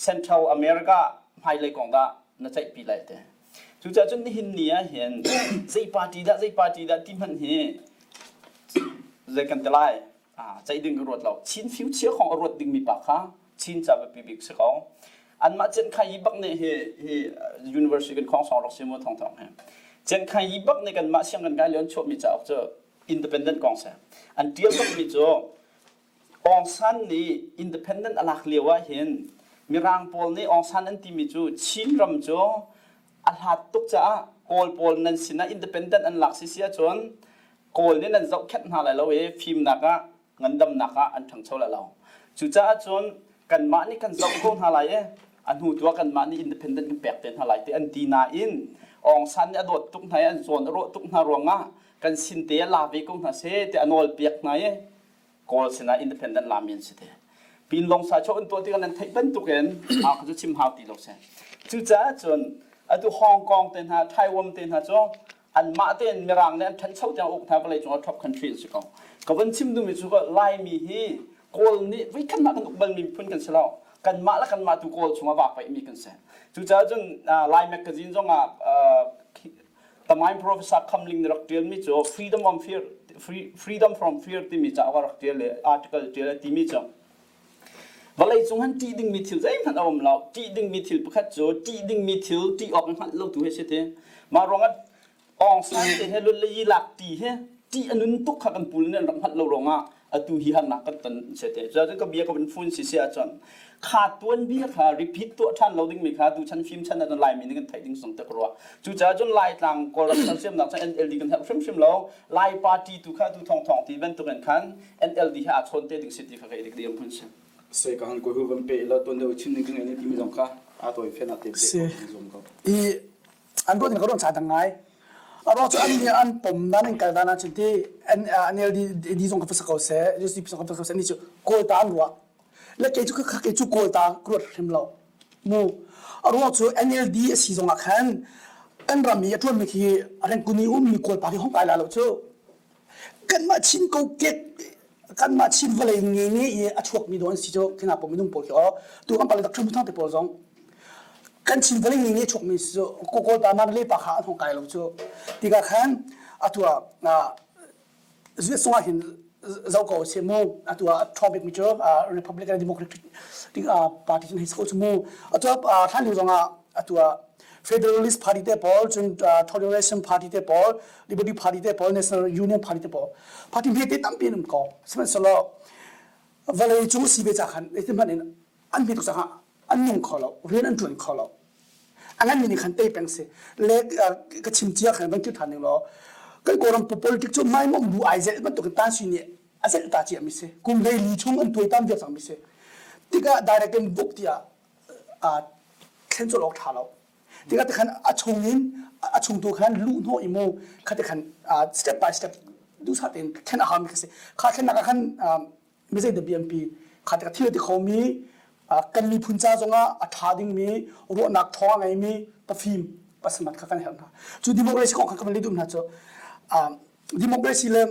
Central America hmailei kong dah na ceihpi lai te. Cucaah cun nihin ni ah hin zei party dah zei party dah ti hmanh hi zei kan ti lai ceih ding ka ruat lo. Chin future kong a ruat dingmi pa kha Chin ca biapi bik si ko. Anmah Chen Khai Yi bak nih hi hi university kan khong song rak si mu thong thong he. Chen Khai Yi bak nih kanmah siang kan kai lian chuahmi cauk cu independent kong si. An tial bakmi cu Aung San nih independent a lak lio ah hin Mirang pawl nih Aung San an timi cu Chin ram cu a hlat tuk caah Kawl pawl nan sinah independent an lak si si ahcun Kawl nih nan zohkhenh hna lai lo i fimnak ah ngandamnak ah an ṭhangcho lai lo. Cucaah cun kanmah nih kan zoh ko hna lai i a hnu tu ah kanmah nih independent kan pek te hna lai ti an ti nain Aung San nih a dawt tuk hna i an zawn a rawh tuk hna ruangah kan sin te ah la ve ko hna seh ti a nawl piak hna i Kawl sinah independent lami an si te. Pinlong sa cho an tuah tikah nan theih bantukin aa kha cu chim hau ti lo seh. Cucaah cun atu Hong Kong te hna Taiwan te hna cu anmah tein Mirang nih an ṭhancho tiang uk hna vawleicung ah top country an si ko. Ka van chim duhmi cu Laimi hi Kawl nih voikhat mah kan uk balmi miphun kan si lo. Kanmah le kanmah tu Kawl chungah vaa paihmi kan si. Cucaah cun Lai magazine zongah Tamain Professor Kham Ling nih rak ṭialmi cu Freedom of Fear, Freedom from Fear timi cauk a rak ṭial le article ṭial a timi cu vawleicung han ṭih dingmi thil zeihmanh a um lo. Ṭih dingmi thil pakhat cu ṭih dingmi thil ṭih awk hngalh lo tu hi si ti. Mah ruangah Aung San te he lun le yi lak ti hi ṭih a nun tuk kha kan pu nih an rak hngalh lo ruangah atu hi harnak kan ton si te. Cucaah ka bia ka van fun si si ahcun kha tuanbia kha repeat tuah ṭhan lo dingmi kha tuchan fim chan ahcun Laimi nih kan theih ding sung te ka ruah. Cucaah cun Laitlang Kawlram sersiamnak cu NLD kan herh hrimhrim lo. Lai party tu kha tu thong thong ti bantukin khan NLD he aa chawn te ding si ti kha ka i dik diam hun si. Se ka han ko hu van pe la tuan deuh chim ning ka ngei ne timi zong kha aa tawi fen ah te pe ko zum ko. I an ruat in ka ruan cha dang ngai. A ruang cu an nih an pom dan an kal dan ahcun ti NLD D zong ka fa ko seh, USDP zong ka fa ko seh, ni cu Kawl ta an ruah. Le kei cu kei cu Kawl ta ka ruat hrim lo. Mu a ruang cu NLD a si zong ah khan kan ram i a ṭuanmi khi Rengkun i ummi Kawl pa khi hong kai la lo cu. Kanmah Chin kokek kanmah Chin vawlei nge nge i a chuakmi dawh an si cu khina pawl minung pawl khi aw tu kan pale Dr. Muthang te pawl zong kan Chin vawlei nge nge chuakmi si cu Kawl pa Mandalay pa kha an hong kai lo cu tikah khan atu ah US zongah hin zoh ko seh mu atu ah a ṭhawng bikmi cu Republican and Democratic party cun hei si ko cu mu atu ah hlan lio zongah Atu ah Federalist Party te pawl, cun Toleration Party te pawl, Liberty Party te pawl, National Union Party te pawl, party hmete tampi an um ko. Sihmanhsehlaw vawlei cung si ve ca khan zeitin hmanh in an hme tuk caah an nung kho lo, rian an ṭuan kho lo. A nganmi nih khan tei peng si. Le ka chim cia khan van kir ṭhan ning law kan Kawlram politics cu maimawm bu ai zelh bantukin Tan Sui nih a zelh ta cia mi si. Kum 14 chung an tuaitam viar cang mi si. Tikah direct in book tiah thlen colh awk ṭha lo. Tikah tikhan a chung in a chungtu khan luh hnawh i mu kha tikhan step by step duhsah tein thlen a haumi kha si. Kha thlennak ah khan mi zei dah biampi kha tikah thil a ti khomi kan miphun ca zongah a ṭha dingmi ruahnak ṭhawng a ngeimi pafim pasamat kha kan herh hna. Cu democracy kong kha kan van leh duh hna cu democracy le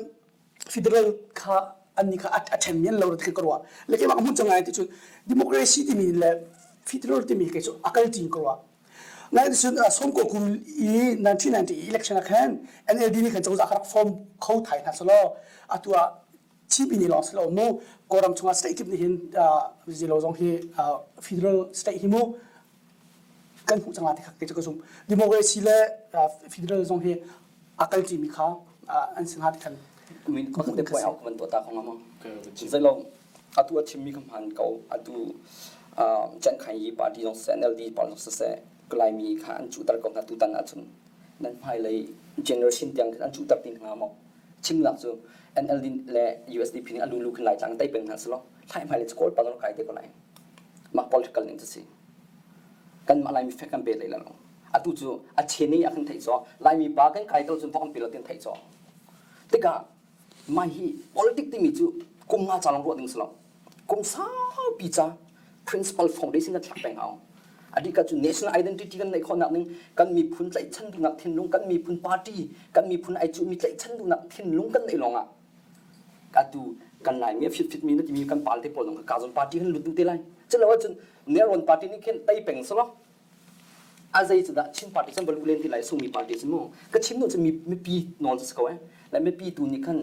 federal kha annih kha a ṭhenmi an lo ti ka ruah. Le keimah ka hmuh cang ngai ti cun democracy timi le federal timi kei cu a kal ṭi ka ruah. Ngai ti cun sawmkaw kum i 1990 election ah khan NLD nih khan cozah kha rak form kho thai hna selaw atu ah Chin nih lawng si lo mu Kawlram chungah state kip nih hin zilo zong hi federal state hi mu kan hmuh cang la ti kha kei cu ka zumh. Democracy le federal zong hi a kal ṭimi kha an si hnga ti khan Min ka te puai au kan tuah ta khong amang. Zeilo atu a chimmi ka hman ko atu Chen Khai Yi party zong seh NLD party zong seh Laimi kha an cuhter ko hna tutan ahcun nan hmailei generation tiang an cuhter ti hna maw chimnak cu NLD le USDP nih a lulu khin Laitlang tei peng hna selaw thlai hmailei cu Kawl pa zong kai te ko lai mah political ning cu si kanmah Laimi fek kan pe hlei lo atu cu a cheni a kan theih caw Laimi pa kan kai to cun vok an pe lo ti an theih caw tikah mah hi politic timi cu kum nga ca lawng ruah ding si lo kum saupi ca principal foundation kan thlak peng hau adika cu national identity kan neih khawhnak ning kan miphun tlaihchan duhnak thinlung kan miphun party kan miphun ai cuhmi tlaihchan duhnak thinlung kan neih lawngah atu kan Laimi a fit fit mi na timi kan palte pawl zong kha party kan lut duh te lai culo ahcun Nelrawn party nih khin tei peng selaw a zei cu dah Chin party cun va luh len ti lai sungmi party cu mu ka chim nu cu mipi nawl cu si ko eh le mipi tu nih khan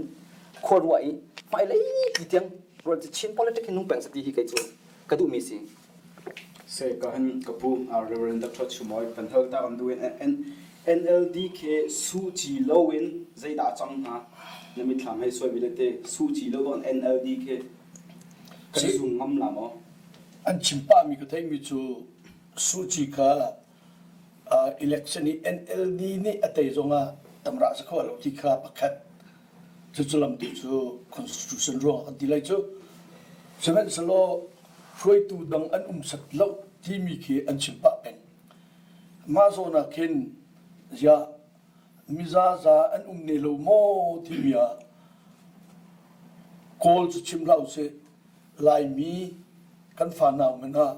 khua ruah i hmailei ti tiang rual cu Chin politics hi nung peng ti hi kei cu ka duhmi si Se ka han ka pu Reverend Dr. Chumoy pan hal ta kan duin NLD ke Su Ci lo in zeidah cang hna na mitthlam hei suai mi le te Su Ci lo don NLD ke kan zum ngam la maw An chim pahmi ka theihmi cu Suh Kyi kha election i NLD nih a tei zongah tamrah si kho lo ti kha pakhat. Cucu lamtu cu constitution ruangah kan ti lai cu. Sihmanhsehlaw hruaitu dang an um set lo timi khi an chim pah peng. Mah zawn ah khin ziah mizaza an um ne lo maw timi ah Kawl cu chim hlah usih Laimi kan fanau hmanh ah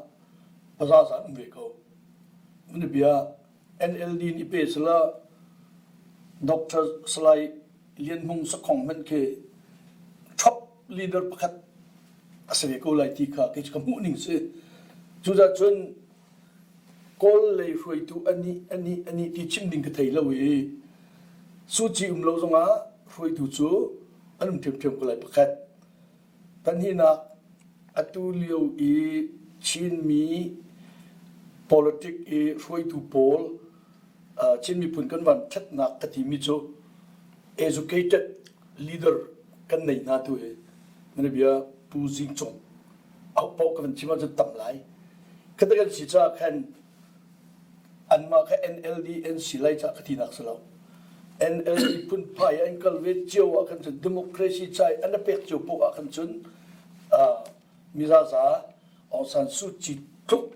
pazaza an um ve ko. Mun bia NLD nih pe sala Dr. Salai Lian Hmung Sakhong hmanh khi top leader pakhat a si ve ko lai ti kha kei cu ka hmuh ning si. Cucaah cun Kawl lei hruaitu anih anih anih ti chim ding ka thei lo i Suh Kyi um lo zongah hruaitu cu an um ṭhiamṭhiam ko lai pakhat. Pahnihnak, atu lio i Chinmi politic i hruaitu pawl Chin miphun kan van ṭhatnak ka timi cu educated leader kan nei hna tu hi mana bia Pu Zing Cung paoh ka van chim ahcun tam lai. Khata kan si caah khan Anmah kha NLD an si lai cah ka tinak si lo. NLD phunphai an kal ve cio ah khan cun democracy ca i an pek cio poah ah khan cun mizaza Aung San Suu Kyi tluk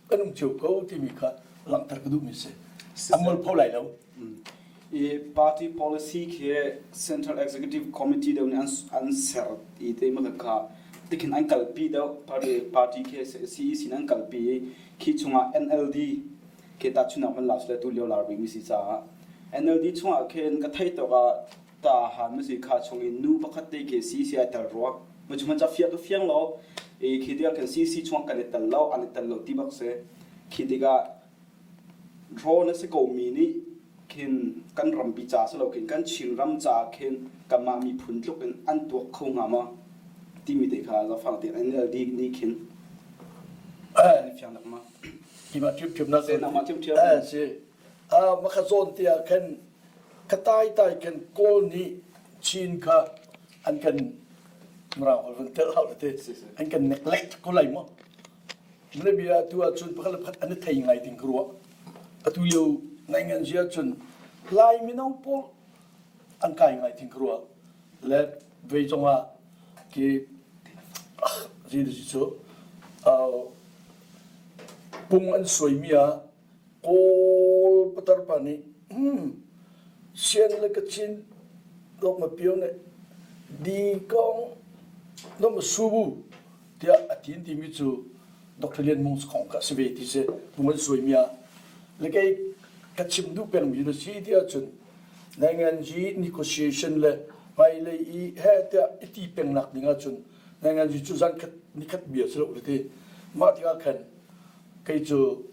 kan um cio ko timi kha langhter ka duhmi si. A mualpho lai lo. I party policy khi Central Executive Committee deuh nih an ser i te ma kha tikhin an kalpi deuh party party khi CEC in an kalpi i khi chungah NLD khi tahchunhnak van la sile tu lio lar bikmi si caah NLD chungah khin ka theih tawk ah ta han ma si kha chung in nu pakhat te khi CEC ai tel rua ma chu man cha fiak ka fiang lo i khi tikah khin CEC chungah kan i tel lo an i tel lo ti bak si khi tikah Rawl a si komi nih khin kan rampi ca si lo khin kan Chinram ca khin kanmah miphun tluk in an tuak kho hnga maw timi te kha zafang tein NLD nih khin an i fiang dak ma? Keimah ṭhiamṭhiam na Se nangmah ṭhiamṭhiam. Eh si. Ah maka zawn te ah khan ka tai tai khan Kawl nih Chin kha an kan Mirang holh van telh hau te an kan neglect ko lai maw? Malabia tu ahcun pakhat le pakhat an i thei ngai ding ka ruah. Atu lio ngaingan zia cun Lai mino pawl an kai ngai ding ka ruah. Le vei zongah ki zei cu pung an suaimi ah Kawl patar pa nih hmm sian le Kachin dok ma pio ne di kong dok ma subu tiah a tin timi cu Dr. Lian Mung Khong ka si ve ti si pung an suaimi ah le kei ka chim duh pengmi na si ti ahcun Nainganji negotiation le hmailei i he tiah i ti pengnak ding ahcun Nainganji cu zan khat nikhat bia si lo ti mah tikah khan kei cu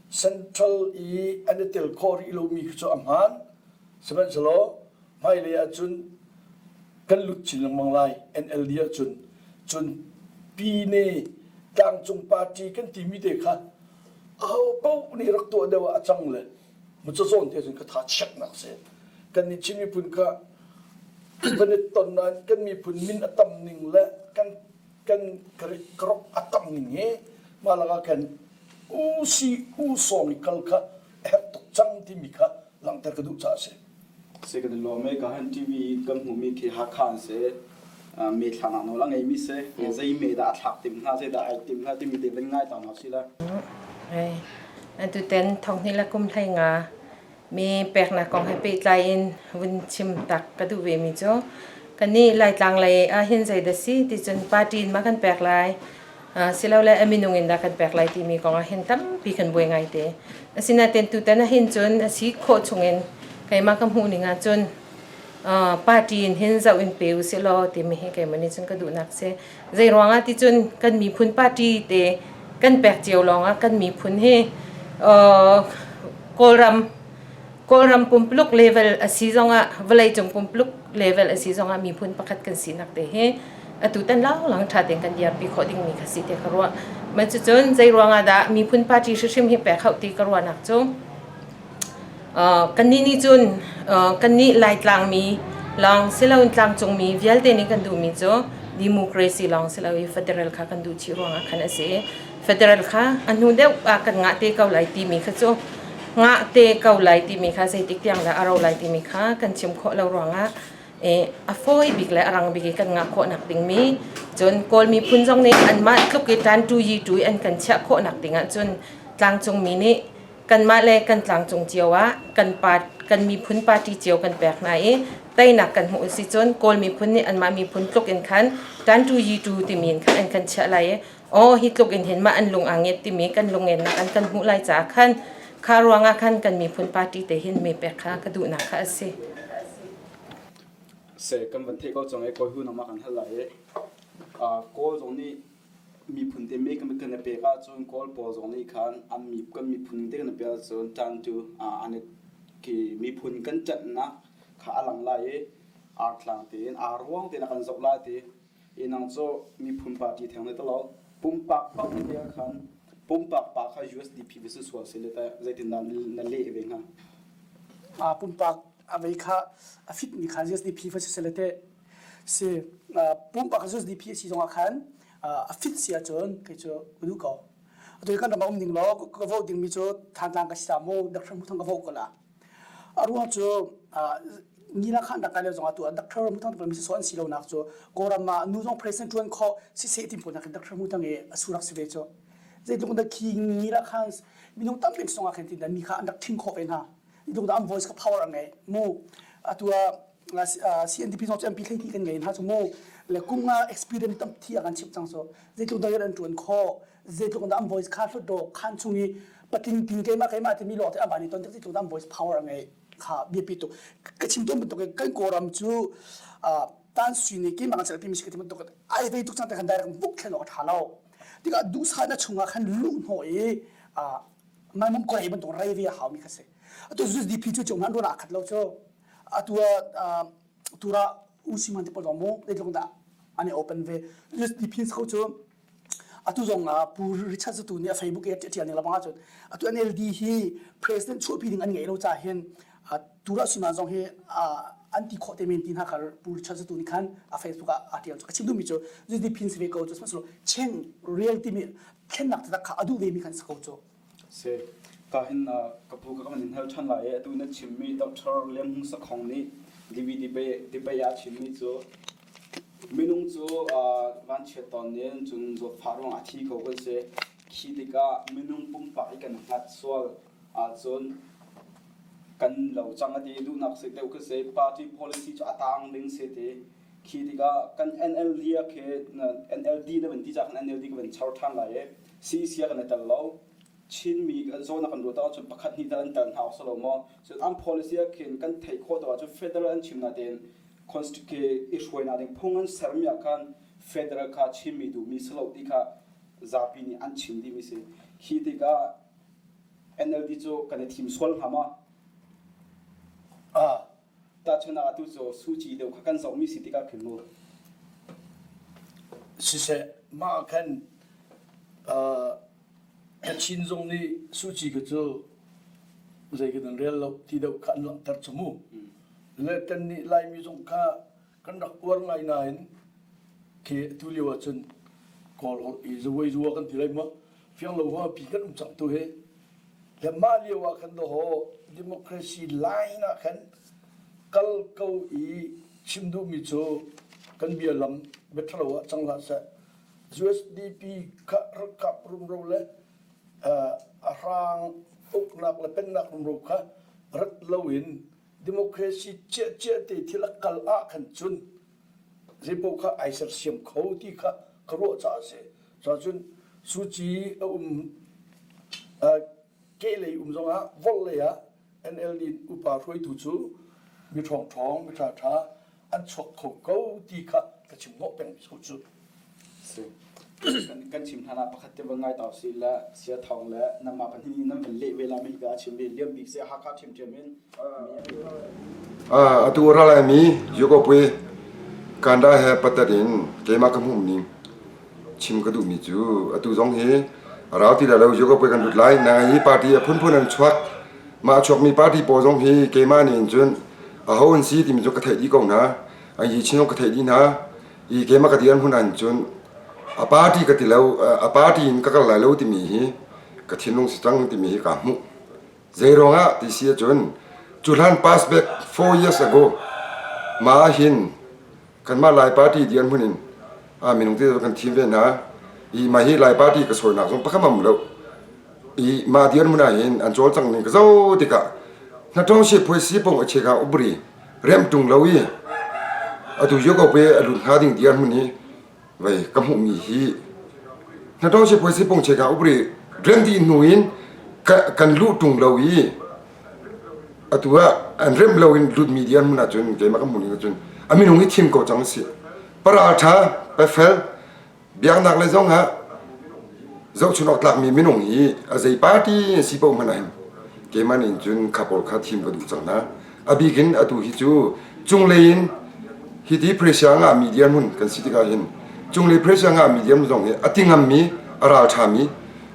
central i an i tel khawh rih lomi khi cu a hmaan sihmanhsehlaw hmailei ahcun kan lut chin lengmang lai NLD ahcun cun Pine tlangcung party kan timi te kha aho paoh nih rak tuah deuh ah a cang le muca zawn te cun ka tha chiaknak si kan nih Chin miphun kha kan i ton nain kan miphun min a tam ning le kan kan karok a tam ning hi mah lakah khan u si u sawng i kal kha a herh tuk cang timi kha langhter ka duh caah a si. Si kan i lawm i ka han TV kan hmuhmi khi Hakha an si. Me thlaknak nawl a ngeimi si. Zei me dah a thlak tim hnga, zei dah ai tim hnga timi te van ngai ta hna si la. Atu ten thonghni le kum hlei nga Mi peknak kong he pehtlai in vun chim tak ka duh vemi cu kannih Laitlang lei ahhin zeidah si ti cun party in ma kan pek lai silole a minung in dah kan pek lai timi kong ahhin tampi kan buai ngaite. Asinain tutan ahhin cun a si khawh chungin keimah ka hmuh ning ahcun party in hin zoh in pe usih law timi hi keimah nih cun ka duhnak si. Zei ruangah ti cun kan miphun party te kan pek cio lawngah kan miphun hi Kawlram Kawlram pumpuluk level a si zongah vawleicung pumpuluk level a si zongah miphun pakhat kan sinak te hi atu tan laanglang ṭha tein kan dirpi khawh dingmi kha si te ka ruah. Mah cucun zei ruangah dah miphun party hrimhrim hi pek hauh ti ka ruahnak cu Kannih nih cun kannih Laitlangmi lawng siloin tlangcungmi vialte nih kan duhmi cu democracy lawng si lo i federal kha kan duh chih ruangah khan a si i federal kha a hnu deuh ah kan ngah te ko lai timi kha cu ngah te ko lai timi kha zeitik tiang dah a ro lai timi kha kan chim khawh lo ruangah a fawi bik le a rang bik i kan ngah khawhnak dingmi cun Kawl miphun zong nih anmah tluk i ṭan tu yi tu i an kan chiah khawhnak dingah cun tlangcungmi nih kanmah le kan tlangcung cio ah kan pa kan miphun party cio kan pek hna i teinak kan hmuh si cun Kawl miphun nih anmah miphun tluk in khan tan tu yi tu timi in khan an kan chiah lai i aw hi tluk in hin mah an lung aa nget timi kan lungennak an kan hmuh lai caah khan kha ruangah khan kan miphun party te hin me pek kha ka duhnak kha a si. Se kan van theih ko cang i kawi hu nangmah kan hal lai i Kawl zong nih miphun te me kan kan i pek ahcun Kawl pawl zong nih khan an mi kan miphun te kan i pek ahcun ṭantu an i khi miphun kan ṭanhnak kha a lang lai i artlang tein aa ruang tein a kan zoh lai ti i nang cu miphun party theng ne talo pumpak pak te ah khan pumpak pa kha USDP va si sual si le teh zeitindah na leh ve hnga? A pumpak a vei kha a fit mi kha USDP va si sele teh Si pumpak USDP a si zongah khan a fit si ahcun kei cu ka duh ko. Atu hi kan ram ah um ning law ka vote dingmi cu Thantlang ka si ta mu Dr. Hmu Thang ka vote ko la. A ruang cu Nila khan rak kai lio zongah tu ah Dr. Hmu Thang mi sawsawh an si lonak cu Kawlram ah nu zong president ṭuan khawh siseh ti pawl nakin Dr. Hmu Thang i a surak si ve cu. Zeitluk in dah khi Nila khan minung tampi songah khin tin mi kha an rak ṭhing khawh ve hna. Zeitluk dah an voice kha power a ngei mu. Atu ah CNDP zong cu MP 12 kan ngei hna cu mu le kum nga experience tam thi a kan chimh cang so zeitluk dah an ṭuan khawh zeitluk dah an voice kha hlut do khan chung i patling ting keimah keimah timi lawng te amah nih ton tik zeitluk dah an voice power a ngei kha biapi tuk ka chim tawn bantuk kan kawlram cu tan sui nih keimah kan selpi mi si ka ti bantuk ai vei tuk cang te khan direct buk thlen awk a ṭha lo tikah duhsah na chungah khan luh hnawh i maimum korei bantuk rei ve a hau mi kha si atu ZDP cu cung hman ruan ah khat lo cu atu ah tura usiman te pawl zong mu zeitluk dah an i open ve USDP ko cu. Atu zong ah Pu Richard Zatu nih a Facebook i a ṭial ning lebang ahcun atu NLD hi president chuahpi ding an ngeih lo ca hin Tura Sunan zong hi an ti khawh te men ti hna kha Pu Richard Zatu nih khan a Facebook ah a ṭial. Ka chim duhmi cu USDP si ve ko cu sihmanhsehlaw cheng real timi thlennak taktak kha a duh ve mi khan si ko cu. Si. Ka hin ka pu ka kan in hal ṭhan lai i atu na chimmi Dr. Lian Hmung Sakhong nih DVD debate ah a chimmi cu minung cu vanchiat tawn in cun zawtfah ruangah a thi kho kan si. Khi tikah minung pumpak i kan hngat sual ahcun kan lo cang a ti duhnak si deuh khi si. Party policy cu a tang ding si ti. Khi tikah kan NLD ah khi NLD na van ti caah khan NLD ka van char ṭhan lai i CEC ah kan i tel lo. Chinmi zawn a kan ruat ahcun pakhat hnih tal an tel hna awk si lo maw? Cun an policy ah khin kan theih khawh deuh ahcun federal an chim natein i hruainak ding phung an sermi ah khan federal kha Chinmi duhmi si lo ti kha zapi nih an chim dihmi si. Khi tikah NLD cu kan i thim sual hnga maw? Ah. Tahchunhnak atu cu Suci deuh kha kan zohmi si tikah khin mu. Siseh, mah ah khan Kachin zong nih Suci kha cu zei kan rel lo ti deuh kha an langhter cu mu. Le kannih Laimi zong kha kan rak uar ngai nain khi atu lio ahcun Kawl holh i zavuai zua kan ti lai maw fiang lo hua pi kan um cang tu hi le mah lio ah khan dawhaw democracy line ah khan kal ko i chim duhmi cu kan bia lam biathalo ah cang hlah seh USDP kha ralkap rumro le a hrang uknak le pennak rumro kha rat loin democracy ciahciah te thil a kal ah khan cun zeipaoh kha ai sersiam kho ti kha ka ruah caah a si. Cun Suci a um kehlei um zongah vawlei ah NLD upa hruaitu cu mi ṭhawngṭhawng mi ṭhaṭha an chuak kho ko ti kha ka chim hnawh peng ko cu. Si. Kan chim hlan ah pakhat te van ngai tau si le sia thawng le namah pahnih in nan van leh ve la mi ka chim mi liam bik se Hakha ṭhiamṭhiam in Atu a ra laimi Yukopui Kanda he patat in keimah ka hmuh ning chim ka duhmi cu atu zong hi a rau ti lai lo Yukopui kan lut lai. Nang hi party a phunphun an chuak. Mah a chuakmi party pawl zong hi keimah nih in cun aho an si timi cu ka theih dih ko hna. An yi chin zong ka theih dih hna. I keimah ka dir hmun ah cun a party ka ti lo, a party in ka kal lai lo timi hi ka thinlung si cang timi hi kaa hmuh. Zeiruangah ti si ahcun cu hlan pass back 4 years ago ma hin kanmah Lai party dirhmun in a minung te kan thim ve hna i mah hi Lai party ka sawinak zong pakhat um lo i mah dirhmun ah hin an cawlcang ning ka zo tikah hnatong she phuai si pong a cheka ubri rem tung lo i atu yo ko pe a lut hnga ding dirhmun hi vei ka hmuhmi hi hnatawng sipuazi pungchek ah upri rian dih hnu in kan luh ṭung lo i atu ah an remh lo in lutmi dir hmun ahcun keimah ka hmuh ning ahcun a minung hi thim ko cang si paral ṭha pefel biaknak le zong ah zohchun awk tlakmi minung hi a zei party si paoh hmanh ah hin keimah nih cun kha pawl kha thim ka duh cang hna A bik in atu hi cu cunglei in hiti pressure a ngahmi dirhmun kan si tikah hin cunglei pressure a ngahmi dirhmun zong hi a ti ngammi a ralṭhami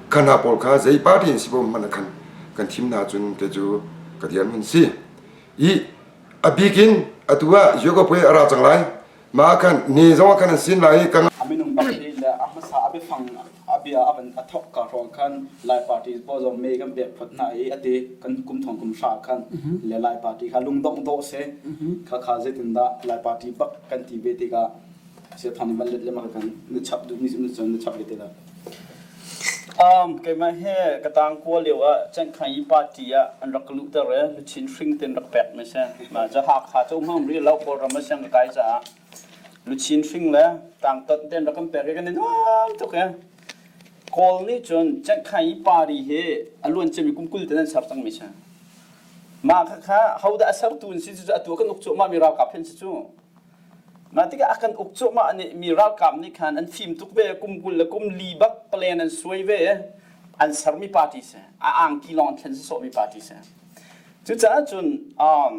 kha hna pawl kha zei party in si paoh hmanh ah khan kan thim hna cun te cu ka dirhmun si. I a bik in atu ah Yogapwe a ra cang lai Mah khan ni zong ah khan an sin lai i ka A minung bak hi le a hmasa a biafang a bia a van a thok ka hrawng khan Lai party pawl zong me kan pek phot hna i ati kan kum thong kum hra khan le Lai party kha lungdongh dawh si kha kha zeitindah Lai party bak kan ti ve tikah sia thong van let le ma kan na chap duh mi cun na chap ve te la Um, keimah he ka tang kua lio ah Cengkhanyi party ah an rak ka luhter i luchin hring ten rak pek mi si. Mah cu Hakha cu um ri lo Kawlram ah siang ka kai caah luchin hring le tangtot ten rak kan pek i kan i nuam tuk i Kawl nih cun Cengkhanyi party hi a luan ciami kum 20 ten an ser cang mi si. Mah kha kha hodah a sertu an si cu atu kan uk cuahmah mi ralkap hin si cu. Mah tikah a kan uk cuahmah nih mi ralkap nih khan an fim tuk ve kum 20 le kum li bak plan an suai ve an sermi party si a angki lawng an thlen sawhmi party si cucaah cun um,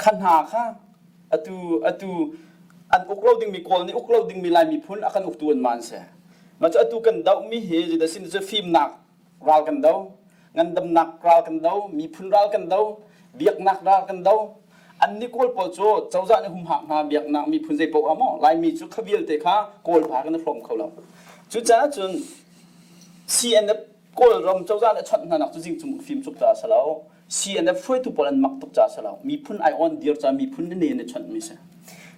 kha hna kha atu atu an uk lo dingmi kawl nih uk lo dingmi lai miphun a kan uktu an man si. Mah cu atu kan dohmi hi zeidah sin cu fimnak ral kan do, ngandamnak ral kan do, miphun ral kan do, biaknak ral kan do. An nih Kawl pawl cu cozah nih humhak hna biaknak miphun zei paoh ah maw Laimi cu kha vialte kha Kawl pa kan i hrawm kho lo. Cucaah cun CNF Kawlram cozah nih a chawnh hna nak cu zingcung fim cuk caah a si lo. CNF hruaitu pawl an mak tuk caah a si lo. Miphun ai on dir caah miphun ne ne chawnh mi si.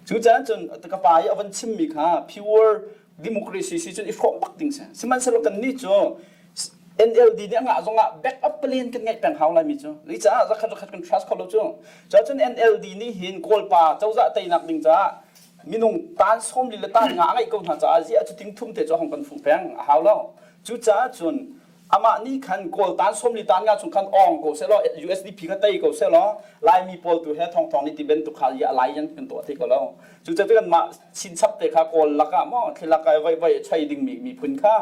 Cucaah cun ka pa i a van chimmi kha pure democracy si cun i hrawm bak ding si. Sihmanhsehlaw kannih cu NLD nih a ngah zongah backup plan kan ngeih peng hau laimi cu. Zei caah zakhat zakhat kan trust kho lo cu. Cuahcun NLD nih hin Kawlpa cozah teinak ding caah minung tan sawm li le tan nga a ngeih ko hna caah ziah cu ting thum te cu hong kan fuh peng a hau lo. Cucaah cun amah nih khan Kawl tan sawm li tan nga chung khan ong ko seh law USDP kha tei ko seh law Laimi pawl tu he thong thong nih ti bantuk kha i a lai yan kan tuah te ko lo. Cucaah kanmah chinchap te kha Kawl lakah maw thilak ah voi voi choi dingmi miphun kha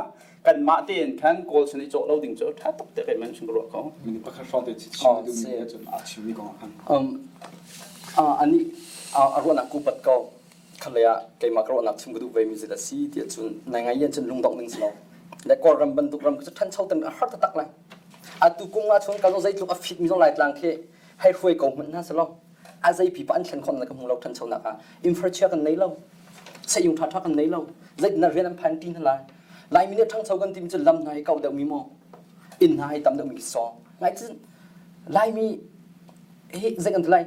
kanmah tein khan Kawl sin i cawh lo ding cu ṭha tuk te kai man chung ka ruah ko. Minute pakhat hrawng te chim duhmi cun a chimmi kong ah khan. Um, ani a ruahnak ku pat ko khalei ah keimah ka ruahnak chim ka duh ve mi zit a si ti ahcun nai ngai yan cun lungdongh ding si lo. Le Kawlram bantuk ram cu ṭhancho ten a har taktak lai. Atu kum nga chung kan zeitluk a fit mi zong Laitlang khi hei hruai ko hmanh hna selaw a zei pipa an thlen khawh ka hmu lo ṭhanchonak ah infrastructure kan nei lo seyung ṭha ṭha kan nei lo zeitin rian an phan ti hna lai Laimi nih ṭhangcho kan timi cu lam hna hi kau deuh mi maw inn hna hi tam deuh mi khi sawng ngai cun Laimi hi zei kan ti lai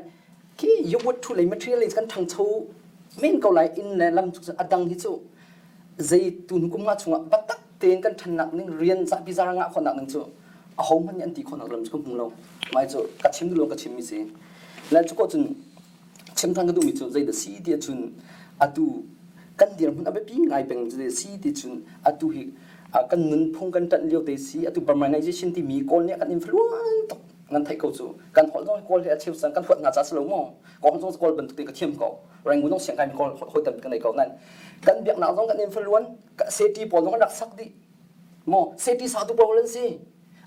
khi yogurt thu lei material lei kan ṭhangcho men ko lai inn le lam cu a dang hi cu zei tu hnu kum nga chungah biatak tein kan ṭhannak ning rian zapi zara ngah khawhnak ning cu aho hmanh nih an ti khawhnak lam cu ka hmu lo mai cu ka chim duh lo ka chimmi si le cu ko cun chim than ka duhmi cu zeidah si ti ahcun atu kan dirhmun a biapi ngai peng cu si ti cun atu hi kan nunphung kan ṭanh lio te si atu Burmanization timi kawl nih a kan influence tuk nan theih ko cu kan holh zong kawl he a cheu cang kan huat hna ca si lo maw kawl zong kawl bantuk te ka thiam ko Rangoon zong siangkai mi kawl hawi tampi kan nei ko nan kan biaknak zong kan influence safety pawl zong kan rak sak dih maw safety satu pawl an si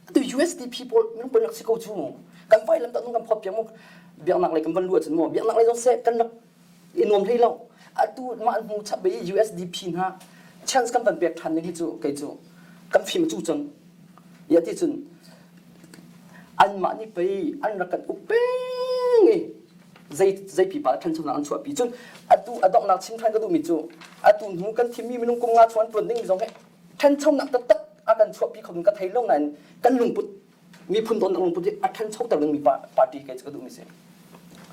atu USDP pawl minung pawl rak si ko cu kan vai lam tak kan phot piak mu biaknak lei kan van lu ahcun maw biaknak lei zong seh kan rak i nuam hlei lo atu mah hnu chap i USDP hna chance kan van pek ṭhan ding hi cu kei cu kan fim cu cang ya ti cun anmah nih pei an rak kan uk peng i zei zei pipa ṭhanchonak an chuahpi cun atu a donghnak chim ṭhan ka duhmi cu atu hnu kan thimmi minung kum nga chung an ṭuan dingmi zong hi ṭhanchonak taktak a kan chuahpi kho ding ka thei lo nain kan lungput miphun dawtnak lungput hi a ṭhanchoter dingmi party kei cu ka duhmi si.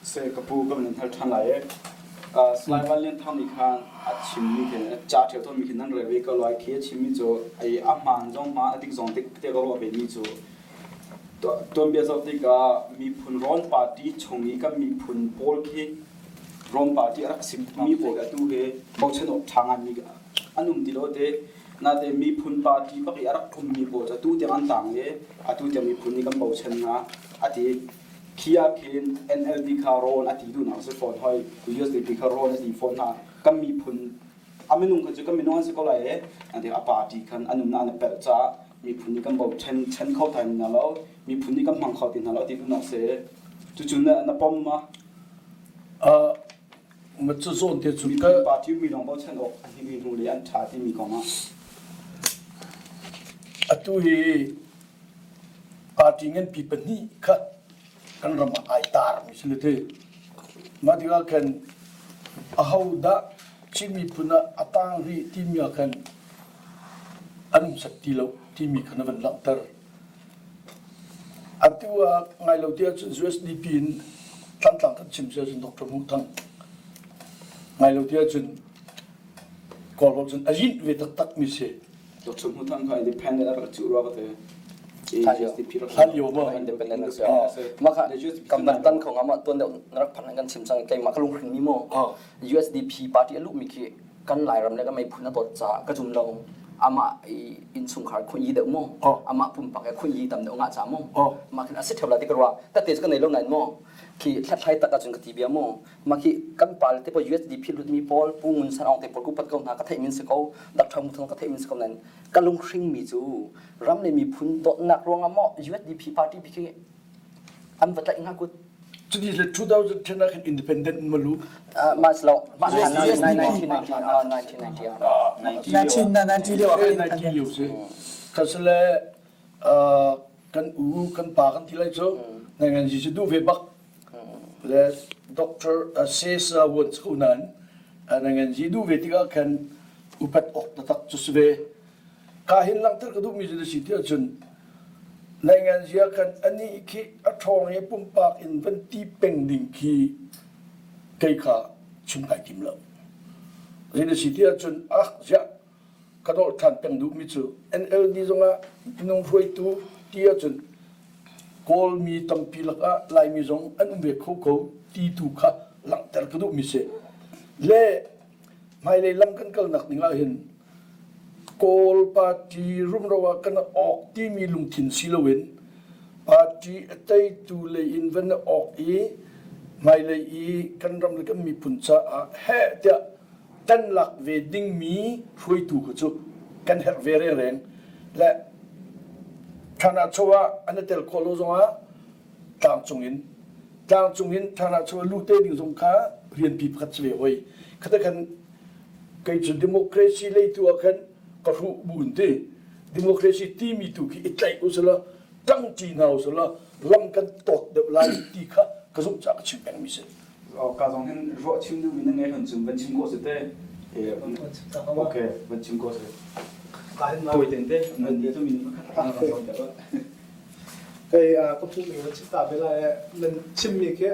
Se ka pu ka nan hal ṭhan lai e. Salai Van Lian Thang nih khan a chimmi khi ca ṭhial tawnmi khi nan rel ve ko lai khi a chimmi cu ai a hmaan zong hmaan a dik zong dik te ka ruah ve mi cu Tuanbia zoh tikah miphun rawn party chung i kan miphun pawl khi rawn party a rak si mi pawl atu he bochan awk ṭha ngaimi an um ti lo te. Natein miphun party bak i a rak ummi pawl cu atu tiang an tang i atu tiang miphun nih kan bochan hna a ti. Khi ah khin NLD kha rawn a ti duhnak a si fawn hoi. USDP kha rawn a ti fawn hna. Kan miphun a minung kha cu kan minung an si ko lai i a party khan an umnak an i pelh caah miphun nih kan bochan chan kho thai hna lo miphun nih kan hmang kho ti hna lo ti duhnak si cucu na na pom ma uh ma cu zawn te cu miphun party mi lawng bochan awk a hi hnu le an tha timi kong ah atu hi party nganpi pahnih kha kan ram ah ai tar mi si le te mah tikah khan aho dah Chin miphun ah a tang rih timi ah khan an um set ti lo timi kha na van langhter. Atu ah ngai lo ti ahcun USDP in tlangtlang kan chim si ahcun Dr. Hmuh Thang ngai lo ti ahcun Kawlrawn cun a rinh ve taktak mi si. Dr. Hmuh Thang kha independent a rak cuh rua ka te. Hlan lio maw independent a si. Mah kha kan van tan kho nga ma tuan deuh na rak phan kan chim cang keimah ka lunghrin mi maw USDP party a luh mi khi kan Lairam le kan miphun a dawt caah ka zum lo. Amah i innchungkhar khun yi deuh mu. Amah pumpak he khun yi tam deuh ngah ca mu. Mah khin a si theu la ti ka ruah. Tate cu ka nei lo nain mu. Khi hlathlai tak ahcun ka ti bia mu. Mah khi kan pale te pawl USDP lutmi pawl Pu Ngun San Aung te pawl ku pat ko hna ka theih min si ko. Dr. Mu Thang ka theih min si ko nain ka lunghring mi cu ram le miphun dawtnak ruangah maw USDP party bi khi an va tlaih hnga kut. Cuti le 2010 ah khin independent in malu. Mah lo mah 1990 1990 1990 lio ah 90 lio si. Khasle kan u kan pa kan ti lai cu nangan ji cu duh ve bak. Le Dr. Sesa won ko nan nangan ji duh ve tikah khan upat ok tatak cu si ve. Ka hin langhter ka duhmi cu na si ti ahcun nainganzia kan anih khi a ṭhawng i pumpak in van ti peng ding khi kei kha chim kai tim lo. Zei na si ti ahcun ah ziah ka dolh ṭhan peng duhmi cu NLD zongah minung hruaitu ti ahcun Kawlmi tampi lakah Laimi zong an um ve kho ko ti tu kha langhter ka duhmi si. Le Hmailei lam kan kalnak ding ah hin Kawl party rumro ah kan awk timi lungthin si loin party a teitu lei in van awk i hmailei i kan ram le kan miphun caah heh tiah tan lak ve dingmi hruaitu kha cu kan herh ve rengreng le ṭhan ah cho ah an i tel khawh lo zongah tlangcung in tlangcung in ṭhan ah chuah lu te ding zong kha rianpi pakhat si ve hoi khata khan kei cu democracy lei tu ah khan ka hruh bu in ti democracy timi tu khi i tlaih usila ṭangṭi hna usila lam kan tawt deuh lai ti kha ka zumh caah ka chim pengmi si ka zong hin ruah chim duhmi na ngei hon cun van chim ko si te okay van chim ko si tawi ten te nan ni cu min pakhat Kei ka hmuhmi van chim ta ve lai nan chimmi khi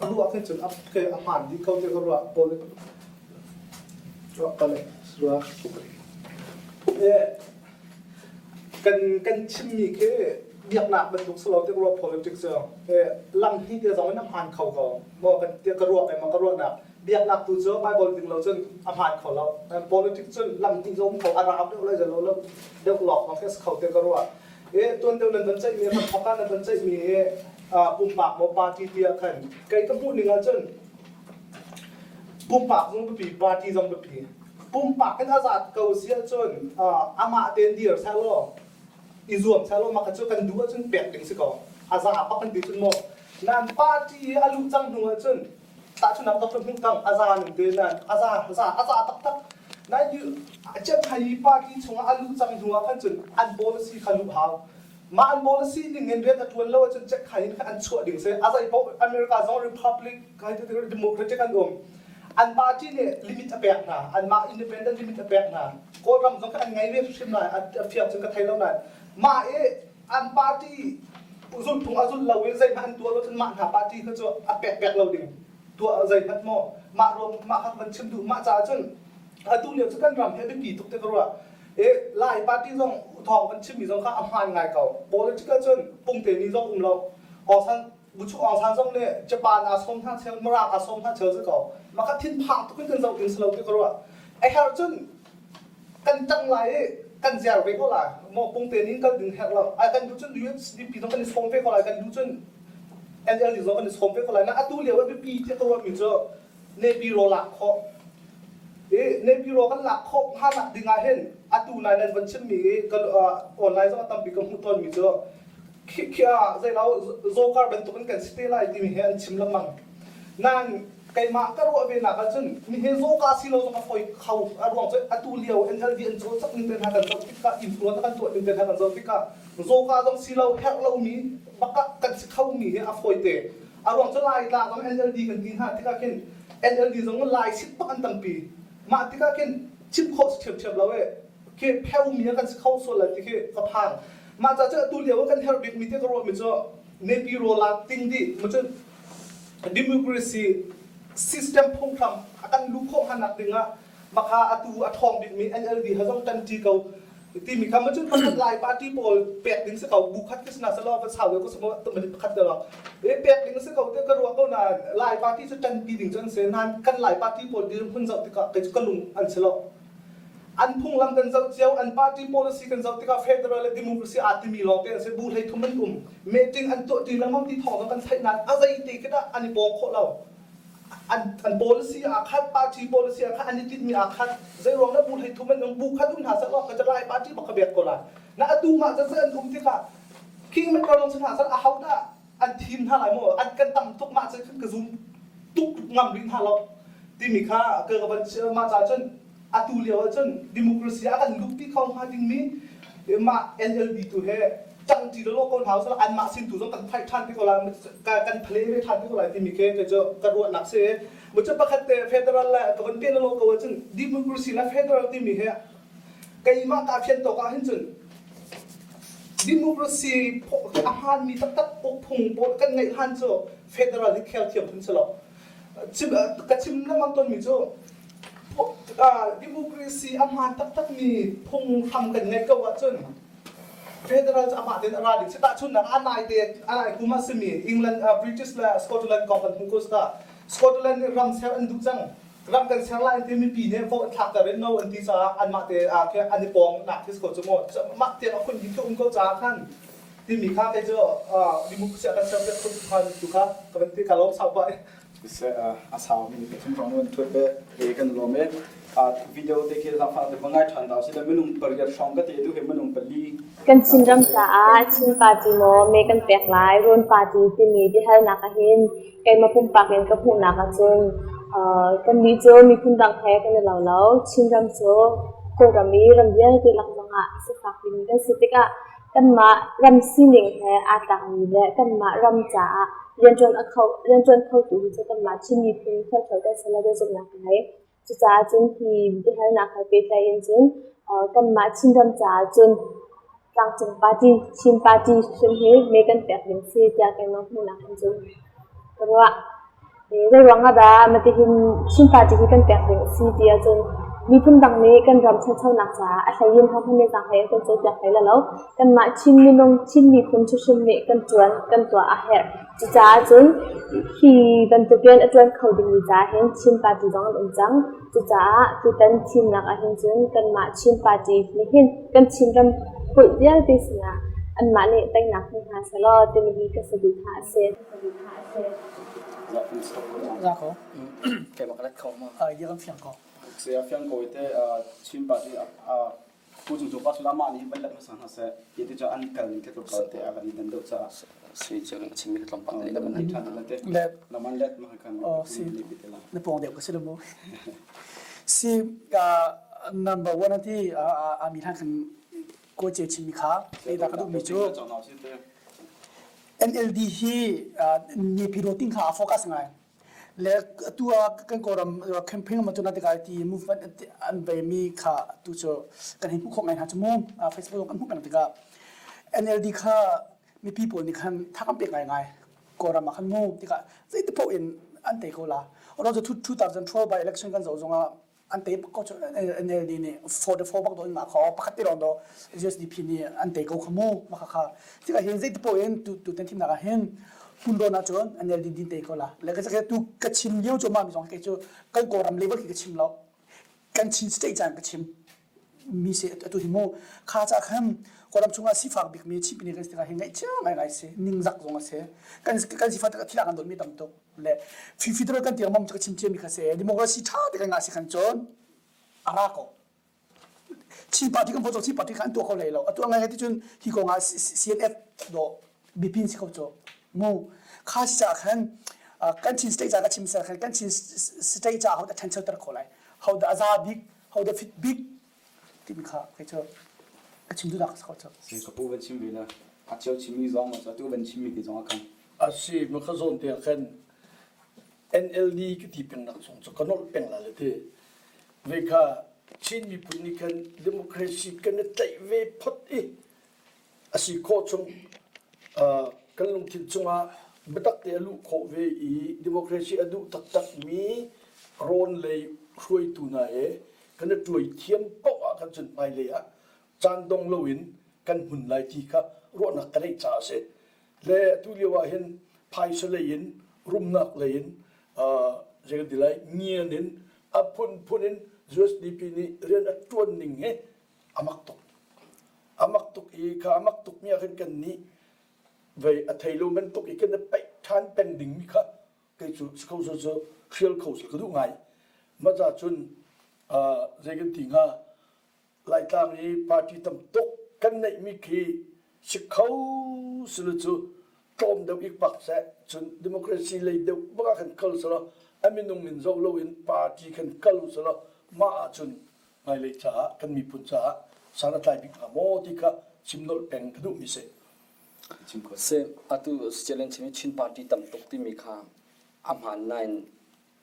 a ruah khin cun kei a hmaan dih ko tiah ka ruah pawl ruah ka le ruah kan kan chimmi khi biaknak bantuk si lo tiah ka ruah politics cu lam hnih te zong in a hmaan kho ko maw kan tiah ka ruah kai ma ka ruahnak biaknak tu cu Bible ding lo cun a hmaan kho lo politics cun lam hnih zong kho a rau deuh lai lo deuh lawk ma khi kho tiah ka ruah E tuan deuh nan van ceihmi kan thawk ah nan van ceihmi hi pumpak maw party ti ah khan kei ka hmuh ning ahcun pumpak zong biapi party zong biapi pumpak in a zat ko si ahcun amah tein dir seh law i zuam seh law mah kha cu kan duh ahcun pek ding si ko a za bak kan ti cun maw nan party i a luh cang hnu ahcun tahchunhnak Dr. Hmuh Tang a za ning te nan a za za a za taktak na Chiangkhai party chungah a luh cang hnu ah khan cun an policy kha luh hau mah an policy ning in rian a tuan lo ahcun Chiangkhai in khan an chuah ding si a zei paoh America zong Republic Democratic an um an party nih limit a pek hna anmah independent limit a pek hna Kawlram zong kha an ngei ve hrim lai a fiang cun ka thei lo nain mah i an party zulhphung a zulh lo i zeihmanh an tuah lo cun mah hna party kha cu a pek pek lo ding tuah zeihmanh maw mah ruang mah kha van chim duh mah caah cun atu lio cu kan ram hi a biapi tuk te ka ruah e lai party zong thawng van chimmi zong kha a hmaan ngai ko political cun pungte ni zong um lo Aung San Buchu Aung San zong nih Japan aa sawm hna cheu Mirang aa sawm hna cheu si ko mah kha thinphang tuk in kan zoh ding si lo ti ka ruah a herh cun kan ṭang lai i kan zer ve ko lai maw pungte nih kal ding herh lo ai kan duh cun USDP zong kan i sawm ve ko lai kan duh cun NLD zong kan i sawm ve ko lai na atu lio ah biapi tiah ka ruahmi cu Nepi raw lak khawh i Nepi raw kan lak khawh hnganak ding ah hin atu nai nan van chimmi i kan online zong a tampi ka hmuh tawnmi cu khi ah zeilo zawkar bantuk in kan si te lai timi hi an chim lengmang nain keimah ka ruah ve nak ahcun mi hi zawka si lo zong a fawi kho a ruang cu atu lio NLD an cawlcangh ning te hna kan zoh tikah influence kan tuah ning te hna kan zoh tikah zawka zong si lo herh lomi bakah kan si khomi hi a fawi te a ruang cu Lai tla zong NLD kan ti hna tikah khin NLD zong Lai sit bak an tampi mah tikah khin chim khawh si ṭhiamṭhiam lo e khi pheumi ah kan si kho sual lai ti khi ka phang mah ca cu atu lio ah kan herh bikmi te ka ruahmi cu Nepi rawl ah ting dih cun democracy system phunghram a kan luh khawh hnganak ding ah maka atu a ṭhawng bikmi NLD ha zong ṭanṭi ko timi kha cun pakhat lai party pawl pek ding si ko bu khat kisna salo va sau ko simo tumani pakhat te lo e pek ding si ko te ka ruah ko na lai party cu ṭanpi ding cu an si nan kan lai party pawl dir hun zoh tikah kei cu ka lung an si lo An phunglam kan zoh cio, an party policy kan zoh tikah federal le democracy aa timi lawngte an si. Bu 13 an um. Meeting an tuah ti lengmang ti thawng zong kan theih nain a zei te khi dah an i pawng khawh lo. An, an policy aa khat, party policy aa khat, an i tinhmi aa khat. Zei ruang dah bu 13 an um, bu khat um hna seh law ka lai party bak ka bek ko lai. Na atu mah zat an um tikah King McConnell sin hna seh ahodah? An thim hna lai maw? An kan tam tuk mah cu ka zum tuk ngam rih hna lo timi kha ka ka van mah caah cun atu lio ah cun democracy ah kan luhpi kho hnga dingmi mah NLD tu he ṭangṭi lawlaw ko hna usih anmah sin tu zong kan fight ṭhan te ko lai kan phle ve ṭhan te ko lai timi khi kei cu ka ruahnak si. Mu cu pakhat te federal le ka van pe lawlaw ko ahcun democracy le federal timi hi keimah ka fian tawk ah hin cun democracy a hmaanmi taktak ukphung pawl kan ngeih hlan cu federal hi khel thiam phun si lo. Ka chim lengmang tawnmi cu democracy a hmaan taktakmi phunghram kan ngeih ko ahcun federal cu amah tein a ra ding si. Tahchunhnak a nai te a nai kum ah simi England, British le Scotland kong kan hmuh ko sika Scotland nih ram ser an duh cang. Ram kan ser lai an ti mipi nih vote an thlakter in no an ti caah anmah te an i pawng nak khi si ko cu mu. Mah tiang a phun hi khi um ko caah khan timi kha kei cu democracy a kan ser piak tu kha ka van ti ka lawm sau pah. Siseh a sau mi ka chung rong an thuat ve e kan lawm e video te khi zafa te ngai than daw si le minung pariat hrawng ka te tu he minung pali Kan Chinram caah Chin Party maw me kan pek lai Rawn Party timi biahalnak ahhin keimah pumpak in ka hmuhnak ahcun kannih cu miphun dang he kan i lo lo. Chinram cu Kawlram i ram vialte lak zongah sifak bikmi kan si tikah kanmah ram sining he aa tlakmi le kanmah ram caah rianṭuan a kho rianṭuan khotu hi cu kanmah Chin miphun ṭhiamṭhiam kan si lo ti zumhnak ka ngei. Cucaah cun hi biahalnak he pehtlai in cun kanmah Chinram caah cun tlangcung party, Chin party hrim hi me kan pek ding si tiah keimah hmuhnak in cun ka ruah. Zeiruang ah dah matihin Chin party hi kan pek ding a si ti ahcun miphun dang nih kan ram ṭhanchonak caah a hlei in hohmanh nih zaanghlei an kan cawnpiak hlei lo. Kanmah Chin minung, Chin miphun hrimhrim nih kan ṭuan, kan tuah a herh. Cucaah cun hi bantukin a ṭuan kho dingmi caah hin Chin party zong an um cang. Cucaah tutan thimnak ahhin cun kanmah Chin party nih hin kan Chinram kulh vialte sinah anmah nih teinak hmu hna sehlaw timi hi ka saduhthah a si. Za ko. Keimah ka let kho ma. Ai dia kan fiang ko. Se a fiang ko te Chin party a Pu Cung Cung pa sulama nih van let hmasa hna seh ti ti cu an kal ning tluk kal te a van i dan deuh caah si cu na chimmi ka tlawmpal te le man than te let laman let ma kan oh si na pong deuh ka si lo mu si number one ati a mi hlan kan ko che chimmi kha le da ka duh mi cu NLD hi nipi roting kha a focus ngai Le atu ah kan Kawlram campaign ma tuna tikah ti movement an vei mi kha tu cu kan hei hmuh khawh ngai hna cu mu Facebook kan hmuh peng tikah NLD kha mipi pawl nih khan tha kan pek ngai ngai Kawlram ah khan mu tikah zeiti paoh in an tei ko la. Although 2012 by election kan zoh zongah an tei ko cu NLD nih 44 bak do in ma kho pakhat te lawng do USDP nih an tei ko kha mu ma kha kha tikah hin zeiti poh in tu tu ten thimnak ah hin hmun don ah cun NLD din tei ko la le ka tu ka chim lio cu ma mi zong ke cu kan kawlram level khi ka chim lo kan Chin state caan ka chim mi se atu hi mu kha cha khan kawlram chungah sifak bik mi Chin pine kan si tikah hin ngaihchia ngai ngai si ningzak zong a si kan kan sifak tak thil kan don mi tam tuk le federal kan tiang mom cu ka chim ciami kha si democracy ṭha te kan ngah si khan cun a ra ko Chin party kan vote Chin party kha an tuah kho hlei lo atu ngai ti cun hi kong ah CNF do bipi si kho cu mu kha si ca khan kan Chin state ca ka chim sel khan kan Chin state ca ho da ṭhancho ter kho lai ho da a za bik ho da fit bik timi kha kei cu ka chim duhnak ka si kho cu si ka pu van chim ve la a cheu chimmi zong atu van chimmi te zong a khan A si, ma ka zawn te ah khan NLD ka ti peng nak chung cu ka nolh peng la le ti. Ve kha Chin miphun nih khan democracy kan i tlaih ve phot i a si khawh chung uh, kan lungthin chungah biatak te a luh khawh ve i democracy a duh taktak mi rawn lei hruaitu hna he kan i tuai thiam paoh ah kan cun hmailei ah caan dong loin kan hmun lai ti kha ruahnak ka neih caah a si. Le atu lio ah hin phaisa lei in rumnak lei in zei kan ti lai ngian in a phunphun in USDP nih rian a ṭuan ning hi a mak tuk. A mak tuk i kha a mak tuk mi ah khan kan nih vei a thei lo bantuk i kan i paih ṭhan peng ding mi kha kei cu si kho cu hrial kho si ka duh ngai. Mah ca cun zei kan ti hnga Laitlang i party tam tuk kan neihmi khi si kho silo cu. tlawm deuh ikpak seh cun democracy lei deuh bak ah khan kal selaw a minung min zoh loin party khan kal u selaw mah ahcun hmailei caah kan miphun caah san a tlai bik hnga maw ti kha chim nolh peng ka duhmi si. Si atu challenge chim Chin party tam tuk timi kha a hmaan nain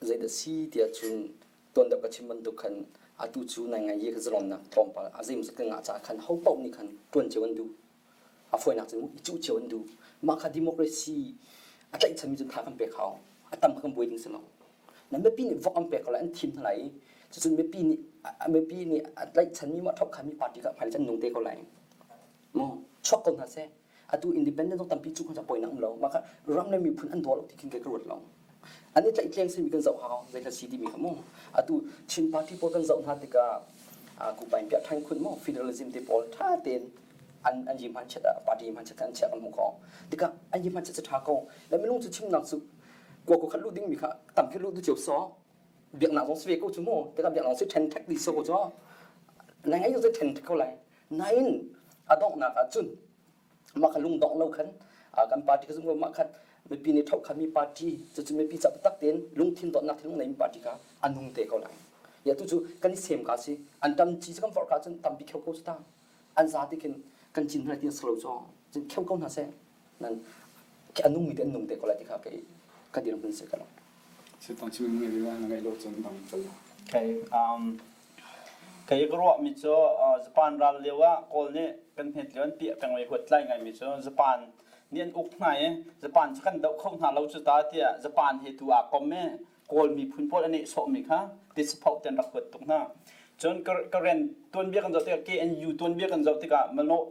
zeidah si tiah cun tuan deuh ka chim bantuk khan atu cu nai ngai ye ka zalonnak tlawmpal a zeimawzat ka ngah caah khan ho paoh nih khan ṭuan cio an duh. A fawinak cun i cuh cio an duh. Mah kha democracy a tlaihchanmi cun tha kan pek hau. A tam kha kan buai ding si lo. Na mipi nih vok an pek ko lai, an thim hna lai i cucun mipi nih mipi nih a tlaihchanmi maw a ṭhokkhami party kha hmailei cun nung te ko lai. Maw chuak ko hna seh. Atu independent zong tampi cu kha poinak um lo. Mah kha ram le miphun an daw lo ti khin ka ruat lo. An i tlaihtleng simi kan zoh hau zei si timi kha mu. Atu Chin party pawl kan zoh hna tikah kupain piah ṭhan khun maw federalism te pawl ṭha tein an an yi hman chiat ah party hman chiat an chiah kan hmuh ko. Tikah an yi hman chiat cu ṭha ko. Le minung cu chimnak cu kua ko khat luh dingmi kha tam khi luh du cio so biaknak zong si ve ko cu mu. Tikah biaknak si ṭhen ṭhek dih so ko cu. Nai ngai zong ṭhen ṭhek ko lai. Nain a donghnak ah cun mah kha lungdongh lo khan kan party ka zumh mah khan mipi nih ṭhohkhanmi party cucu mipi ca taktak tein lungthin dawtnak thinlung neimi party kha a nung te ko lai. Ya tu cu kan i sem ka si an tam ci kan vorh ka cun tampi kheu ko cu ta an za ti khin kan cin hna ti slo cu cun kheu ko hna seh nan a nungmi te an nung te ko lai ti kha kei ka dirhmun si ka lo. Sitong chim ngai la na ngai lo cun dang cal. Okay. Um, Kei ka ruahmi cu Japan ral lio ah Kawl nih kan hmet lio an piah peng i huattlai ngaimi cu Japan nih an uk hna i Japan cu kan doh kho hna lo cu ta tiah Japan he tu aa kom i Kawl miphun pawl an nehsawhmi kha tisaphoh te an rak huat tuk hna. Cun Karen tuanbia kan zoh tikah KNU tuanbia kan zoh tikah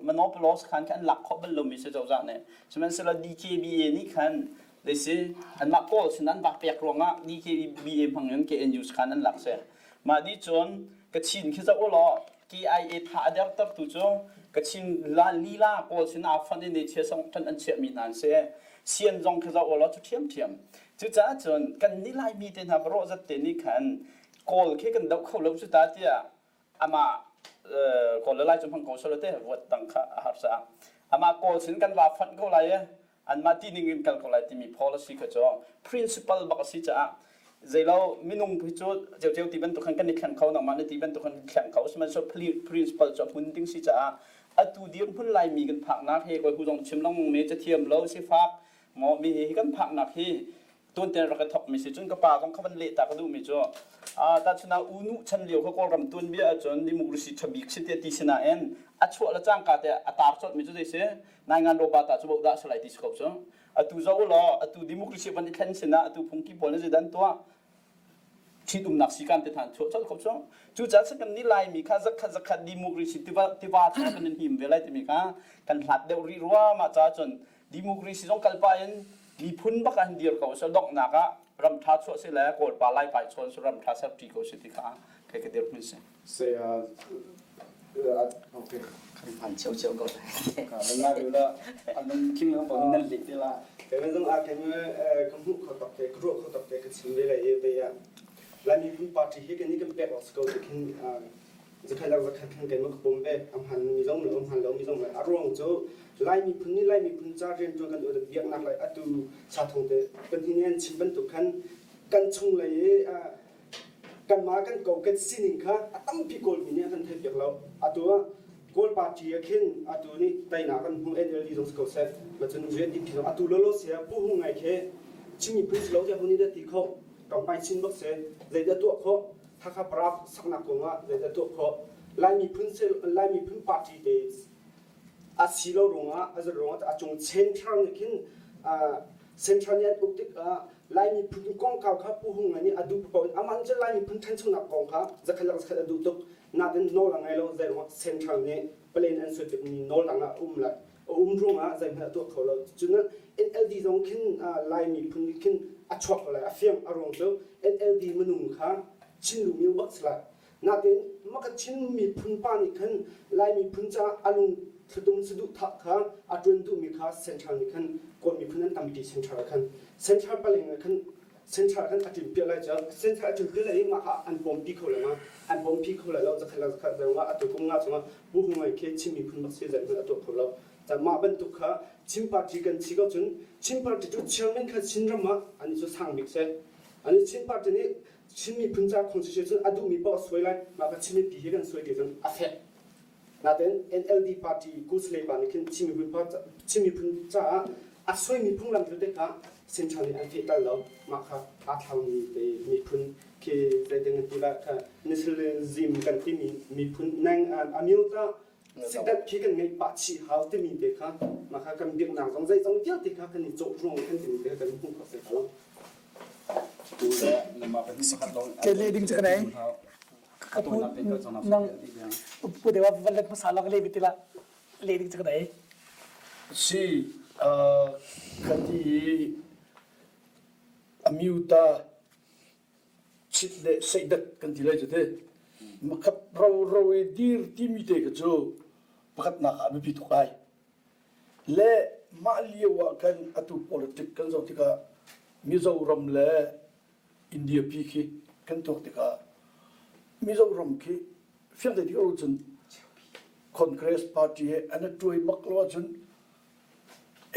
Manopolos khan khan an lak khawh bal lomi si cozah nih. Sihmanhsehlaw DKBA nih khan si anmah Kawl sin an vak pek ruangah DKBA hmang in KNU khan an lak si. Mah dih cun Kachin khi zoh u law KIA tha a dertertu cu Kachin lila Kawl sin aa fonh i nechia song an chiahmi hna an si. Sian zong khi zoh u law cu ṭhiamṭhiam. Cucaah cun kan nih Laimi te hna barawh zat te nih khan Kawl khi kan doh kho lo cu ta tiah amah Kawl le Lai cu hmang ko selaw te vuat tang kha a har caah amah Kawl sin kan va fonh ko lai i anmah ti ning in kal ko lai timi policy kha cu principle bak a si caah zeilo minung hi cu ceuceu ti bantuk khan kan i thleng kho nangmah na ti bantuk khan thleng kho sihmanhsehlaw principle cu a hmun ding si caah atu dirhmun laimi kan phaknak hi koi hu zong chim lengmang me cathiam lo sifak maw mi hi kan phaknak hi tuanten rak i thok mi si cun ka pa zong kha van leh ta ka duh mi cu tahchun ah unu chan lio kha kawlram tuanbia ahcun democracy ṭhabik si tiah ti sinain a chuah le cangka te a tar colh mi cu zei si Naingan robata cu boh dah si lai ti si ko cu. Atu zoh u law atu democracy van i thlen sinah atu phungki pawl nih zeidah an tuah? Ṭhitumnak sikan te hna an chuah colh ko cu. Cucaah cun kan nih Laimi kha zakhat zakhat democracy tiva tiva chung kan in him ve lai timi kha kan hlat deuh rih rua mah caah cun democracy zong kalpah in miphun bak ah hin dir ko seh donghnak ah ram ṭha chuah si le Kawlpa Laipa i chawn su ram ṭha ser ṭi ko si ti kha kai ka dirhmun si. Saya okay. Kan hman cio cio ko lai. Ka la la an king lang pa nan lik te la. Kei zong a kei ka hmuh kho tak te ka ruah kho tak te ka chim ve lai i ve ya. Lai miphun party hi kan ni kan pek awk si ko ti khin zakhat lak zakhat khan keimah ka pom ve am han mi zong le am han lo mi zong le a ruang cu Lai miphun nih Lai miphun ca rian ṭuan kan biaknak lai atu sa thong te kan hi an chim bantuk khan kan chung lei i kanmah kan kokek sining kha a tampi Kawlmi nih an kan theihpiak lo. Atu ah Kawl party ah khin atu nih teinak kan hmuh NLD zong si ko seh, macun UNDP zong atu lawlaw sia Pu Hung Ngai khi Chin miphun si lo tiah hun nih dah ti khawh, Kangpai Chin bak si, zeidah tuah khawh, Hakha Parap saknak kong ah zeidah tuah khawh, Lai miphun Lai miphun party te a si lo ruangah a zat ruangah a cung central nih khin central nih an uk tikah Lai miphun kongkau kha Pu Hung Ngai nih a duh paoh in amah nih cun Lai miphun ṭhanchonak kong kha zakhat lak zakhat a duh tuk nain nawl a ngei lo zei ruangah central nih plan an suai tikmi nawl dang ah a um lai a um ruangah zeihmanh a tuah kho lo cun NLD zong khin Lai miphun nih khin a chuak ko lai a fiang a ruang cu NLD minung kha Chin lu bak si lai Nain mah ka Chin miphun pa nih khan Lai miphun caah a lung thlutum saduhthah kha a ṭuan duhmi kha Central nih khan Kawl miphun an tampi Central ah khan Central paleng ah khan Central khan a ṭinpiah lai cu Central a ṭinpiah lai i mah kha an pawmpi kho lai ma an pawmpi kho lai lo zakhat le zakhat zong ah atu kum nga chungah Pu Hung Ngai khi Chin miphun bak si zeihmanh a tuah kho lo. Mah bantuk kha Chin party kan si ko cun Chin party cu chairman kha Chin ram ah an cu sang bik si. Ani Chin party nih Chin miphun ca constitution a duhmi paoh a suai lai. Mah kha Chin mipi hi kan suai ti cun a fek. Nain NLD party Kusle pa nih khin Chin miphun Chin miphun caah a suaimi phunglam vialte kha Central nih an fehter lo. Mah kha aa thlaumi te miphun khi zeitin kan ti lai kha nationalism kan timi miphun nang amyota sikdat khi kan ngeih pah chih hau timi te kha mah kha kan biaknak zong zeizong vialte kha kan i cawh ruang kan timi te kha kan hmuh khawh se lo. Ke le ding cu kan ei. Ka pu nang pu dewa van let hmasa la ka le ti la le ding cu kan ei. Si khati amyuta chit le seidat kan ti lai cu te makhat ro ro i dir timi te kha cu pakhatnak ah biapi tuk ai le mah lio ah khan atu politic kan zoh tikah Mizoram le India pi khi kan tuak tikah Mizoram khi fiang te ti cun Congress party he an i tuai bak lo ahcun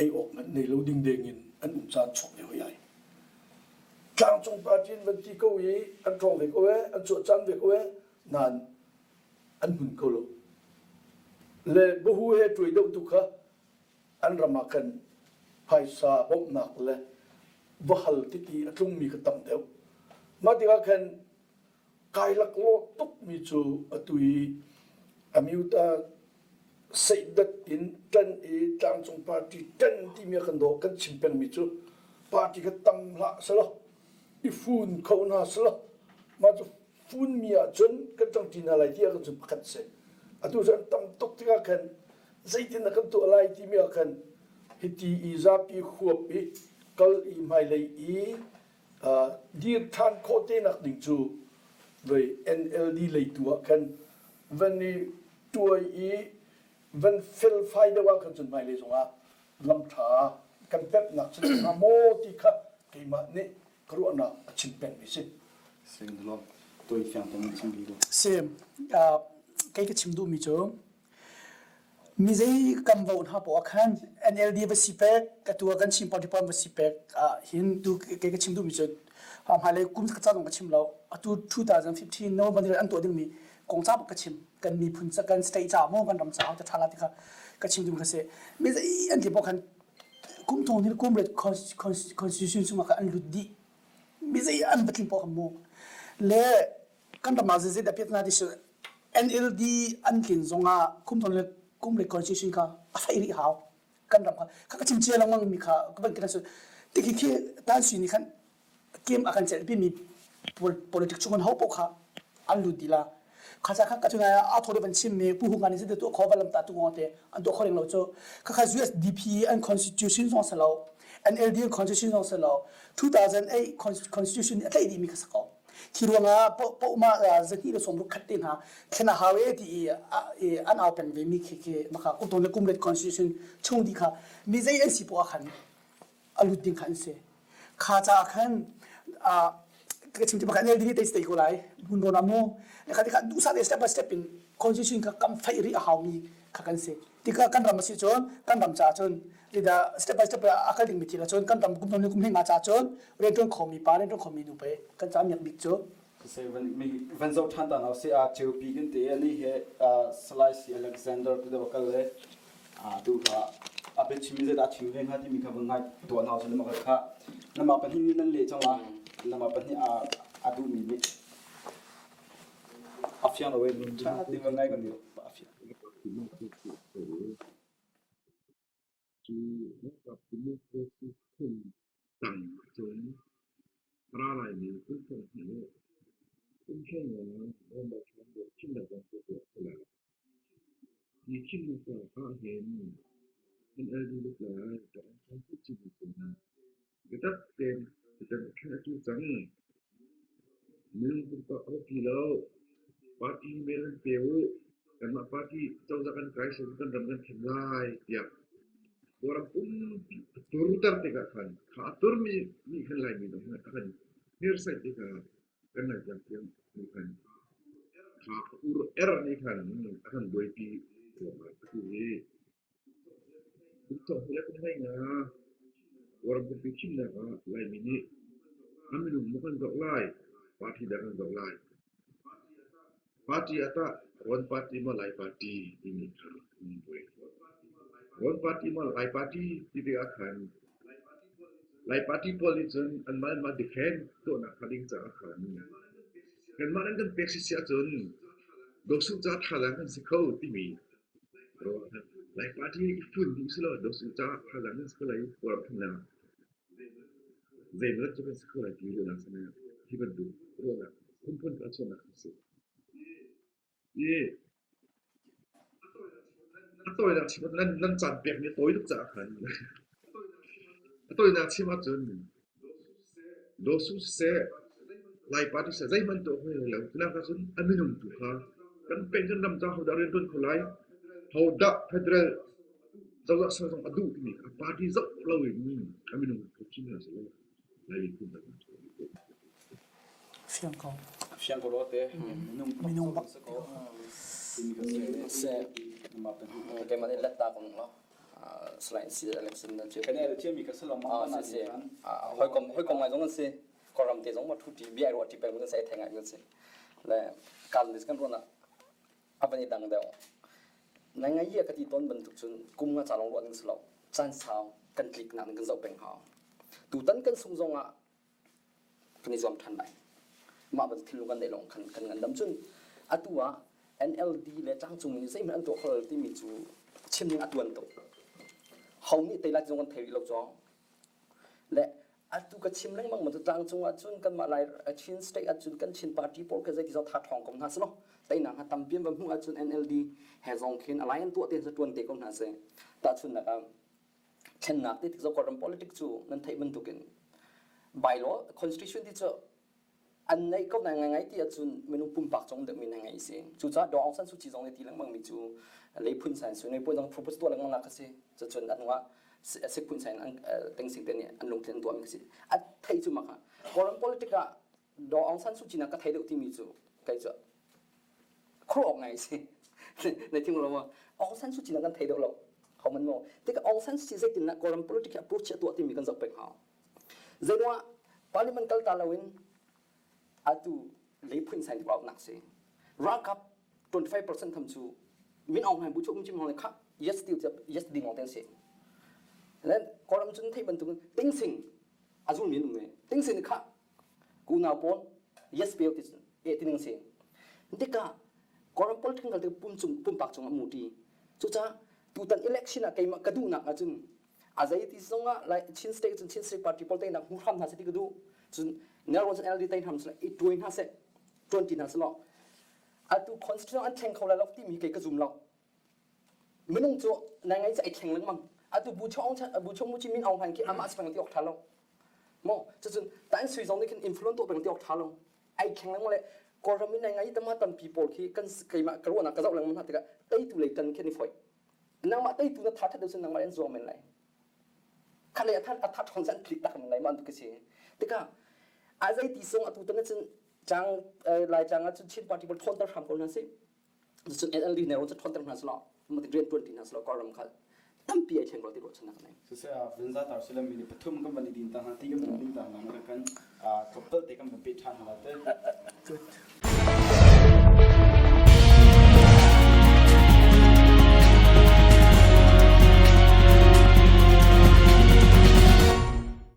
ei awk hmanh nei lo ding deng in an um caan chuak ve hoi ai. Tlangcung party in van ti ko i an ṭhawng ve ko e, an cuah caan ve ko e, nain an hmun ko lo. Le bahu he ṭuai deuh tu kha an ram ah khan phaisa bawmhnak le va hal titi a tlungmi kha tam deuh. Mah tikah khan kai laklawh tukmi cu atu i Amyuta seihdat in ṭan i tlangcung party ṭan timi a kan dawh kan chim pengmi cu party kha tam hlah selaw i fun kho hna selaw mah cu funmi ahcun kan ṭangṭi hna lai ti ah kan cun pakhat si. Atu cu an tam tuk tikah khan zeitin dah kan tuah lai timi ah khan hiti i zapi huap i kal i hmailei i dir ṭhan khawh te nak ding cu vei NLD lei tu ah khan van i tuai i van felfai deuh ah khan cun hmailei zongah lam ṭha kan pemhnak si hnga maw ti kha keimah nih ka ruahnak a chim pengmi si. Si, kei ka chim duhmi cu Mi zei kan vote hna poah khan NLD va si pek, atu ah kan Chin party pawl va si pek ah hin tu kei ka chim duhmi cu hmailei kum ka ca zong ka chim lo. Atu 2015 November ni an tuah dingmi kong ca bak ka chim. Kan miphun ca kan state ca maw kan ram ca ta ṭha la ti kha ka chim duhmi kha si. Mi zei an ti poah khan kum thong ni kum ret constitution chungah khan an lut dih. Mi zei an va tling poah khan mu. Le kan ram ah zeizei dah piat na ti si NLD an tlin zongah kum thong le kum le constitution kha a fai rih hau kan ram kha kha ka chim cia lengmang mi kha ka van kira ti khi khi tan sui nih khan kem a kan celh mi politics chung an ho po kha an lut dila kha sa kha ka chunga a thore van chim mi pu hu ngani se tu kho valam ta tu ngo te an to kho ring lo chu kha kha USDP an constitution zong sa lo NLD constitution zong sa lo 2008 constitution a tlai di mi kha sa ko Khi ruangah pohmah zahnih le sawmruk khat te hna thlen a hau e ti i an au peng ve mi khi khi maka kum le kum let constitution chung di kha mi zei an si poah khan a lut ding kha an si. Kha caah khan ka chim ti bak NLD nih tei ko lai mun rawn ah mu kha tikha duhsah te step by step in constitution kha kam fai rih a hau mi kha kan si. Tikah kan ram a si cun kan ram caah cun lidah step by step a kal dingmi thil ah cun kan ram kum kum hling nga caah cun rianṭuan khomi pa rianṭuan khomi nu pei kan caah miak bik cu Siseh van van zoh ṭhan ta hna usih a ceupi kan ti ani he Salai si Alexander tu deuh kal le tu kha a biachim zeidah a chim ve hnga timi kha van ngai tuah hna usih lama kha nama pahnih nih nan leh cang a nama pahnih a a duhmi nih a fiang lo in ṭha ti van ngai kan a fiang Cu ralkap democracy phung tang ahcun a ra laimi kum 20 le kum 15 November thla thimnak bantuk tuah a si lai. Hi thimnak ahhin NLD lutlai Daw Aung San Suu Kyi nih cun biatak tein tutan a cu cang. Minung pumpak a biapi lo. Party mail an pe u. Kanmah party cozah kan kai seh kan ram kan thim lai tiah Kawlram pumpi a turter tikah khan kha a turmi nih khan Laimi zong a kan hnirsaih tikah kan Laitlang tiang nih khan kha a ur er nih khan a kan buaipi ruangah atu hi. Kum thong hnih le kum 15 Kawlram pumpi thimnak ah Laimi nih a minung maw kan zoh lai, party dah kan zoh lai? Party ah tah Rawn party maw Lai party timi kha an buai. Rawn party maw Lai party ti tikah khan Lai party pawl nih cun anmah le anmah defend tuahnak hnga ding caah khan kanmah nan kan pek sisi ahcun Daw Suh ca thazaang kan si kho timi Lai party i fun dih usih Daw Suh ca thazaang kan si kho lai i Kawlram thimnak Zeimaw cu kan si kho lai ti ruahnak sin ah hi bantuk ruahnak phunphun a chuahnak a si. I a tawinak chim nan nan caan pekmi a tawi tuk caah khan a tawinak chim ahcun Daw Su siseh Lai party siseh zeihmanh tuah kho lo. Cunak ahcun a minung tu kha kan peng kan ram ca hodah rian ṭuan kho lai, hodah federal cozah ser zong a duh timi kha party zoh loin a minung kha thim hna seh law Lai miphun kan Fiang ko. Fiang ko lo te. Minung Minung bak. Se keimah nih let ta kong lo Salai si Alexander cu Kan el thiami ka salom ah si si hawikom hawikom ngai zong an si Kawlram te zong ma thu ti bia ruah ti peng kan sai thei ngai kan si le kal ni kan ruana a van i dang deuh. Nai ngai ka ti tawn bantuk cun kum nga ca lawng ruah ding si lo. Caan sau kan tliknak in kan zoh peng hau. Tutan kan sung zong ah kan i zuam ṭhan lai. Mah bantuk thinlung kan neih lawng khan kan ngandam cun atu ah NLD le tlangcung nih zeihmanh an tuah kho lo timi cu chim ding a tuan tuk. Ho nih tei lai ti zong kan thei rih lo cawng. Le atu ka chim lengmang ma cu tlangcung ahcun kanmah Lai Chin state ahcun kan Chin party pawl kha zeiti zong tha ṭhawng ko hna selaw teinak hna tampi an va hmuh ahcun NLD he zong khin alliance tuah tein ṭuan te ko hna seh. Tahchunhnak ah thlennak ti tik zoh Kawlram politics cu nan theih bantukin bylaw constitution ti cu an neih ko ngai ngai ti ahcun minung pumpak cung deuhmi na ngei si. Cucaah Daw Aung San Suu Kyi zong nih ti lengmang mi cu leiphun san su nei puai zong propose tuah lengmang nak a si. Cucun a hnuah sikphun san an tengsing te nih an lungthin an tuahmi ka si. A thei cu maka Kawlram politic ah Daw Aung San Suu Kyi nak ka thei deuh timi cu kei cu khuaruah ngai si. Na thing lo maw? Aung San Suu Kyi nak kan thei deuh lo. Ho man maw? Tikah Aung San Suu Kyi zeitin dah Kawlram politic hi approach a tuah timi kan zoh peng hau. Zeiruangah parliament kal ta loin atu leiphun sain nak si. Ralkap 25% tham cu Min Aung Hlaing bu chu um chim hong kha yes ti yes ding ong ten si. Then Kawlram cun thei bantuk ting sing azul min um me. Ting sing kha kunau pawl yes pe ti e ti ning si. Dika Kawlram politics kal te pum cung pumpak cung amu ti. Cucaah tutan election ah keimah ka duhnak ahcun a zei ti zong ah like Chin state cun Chin State party pawl teinak hmu hram hna seh ti ka duh cun Nelrawn cun NLD tei hram seh i tuai hna seh tuan ti hna seh law atu constitution an thleng kho lai lo timi kei ka zum lo minung cu nai ngai ai thleng lengmang atu bu chong bu chong mu chi min aung hlaing khi amah si peng ti ok tha lo mo cucun tan sui zong nih khin influence tuah peng ti ok tha lo ai thleng lengmang le kawlram in nai ngai tama tampi pawl khi kan keimah ka ruahnak ka zoh lengmang hna tikah teitu lei tan khi an i foih nangmah teitu na tha that deuh cun nangmah an zuang men lai khat lei a that a that ṭhawng an tlik tak men lai ma an tu si tikah a zei ti sung atu tan cun chang lai chang ah cun Chin party pawl ṭhawnter hram ko hna sih cun NLD ne ro cu ṭhawnter hna selaw mati rian ṭuan ti hna selaw Kawlram kha tampi ai thleng ko ti ruahchannak nei Siseh vunza tar silam mi pathum kan van i din ta hna ti kan van din ta hna kan tlawmpal te kan van pe ṭhan hna te. Good.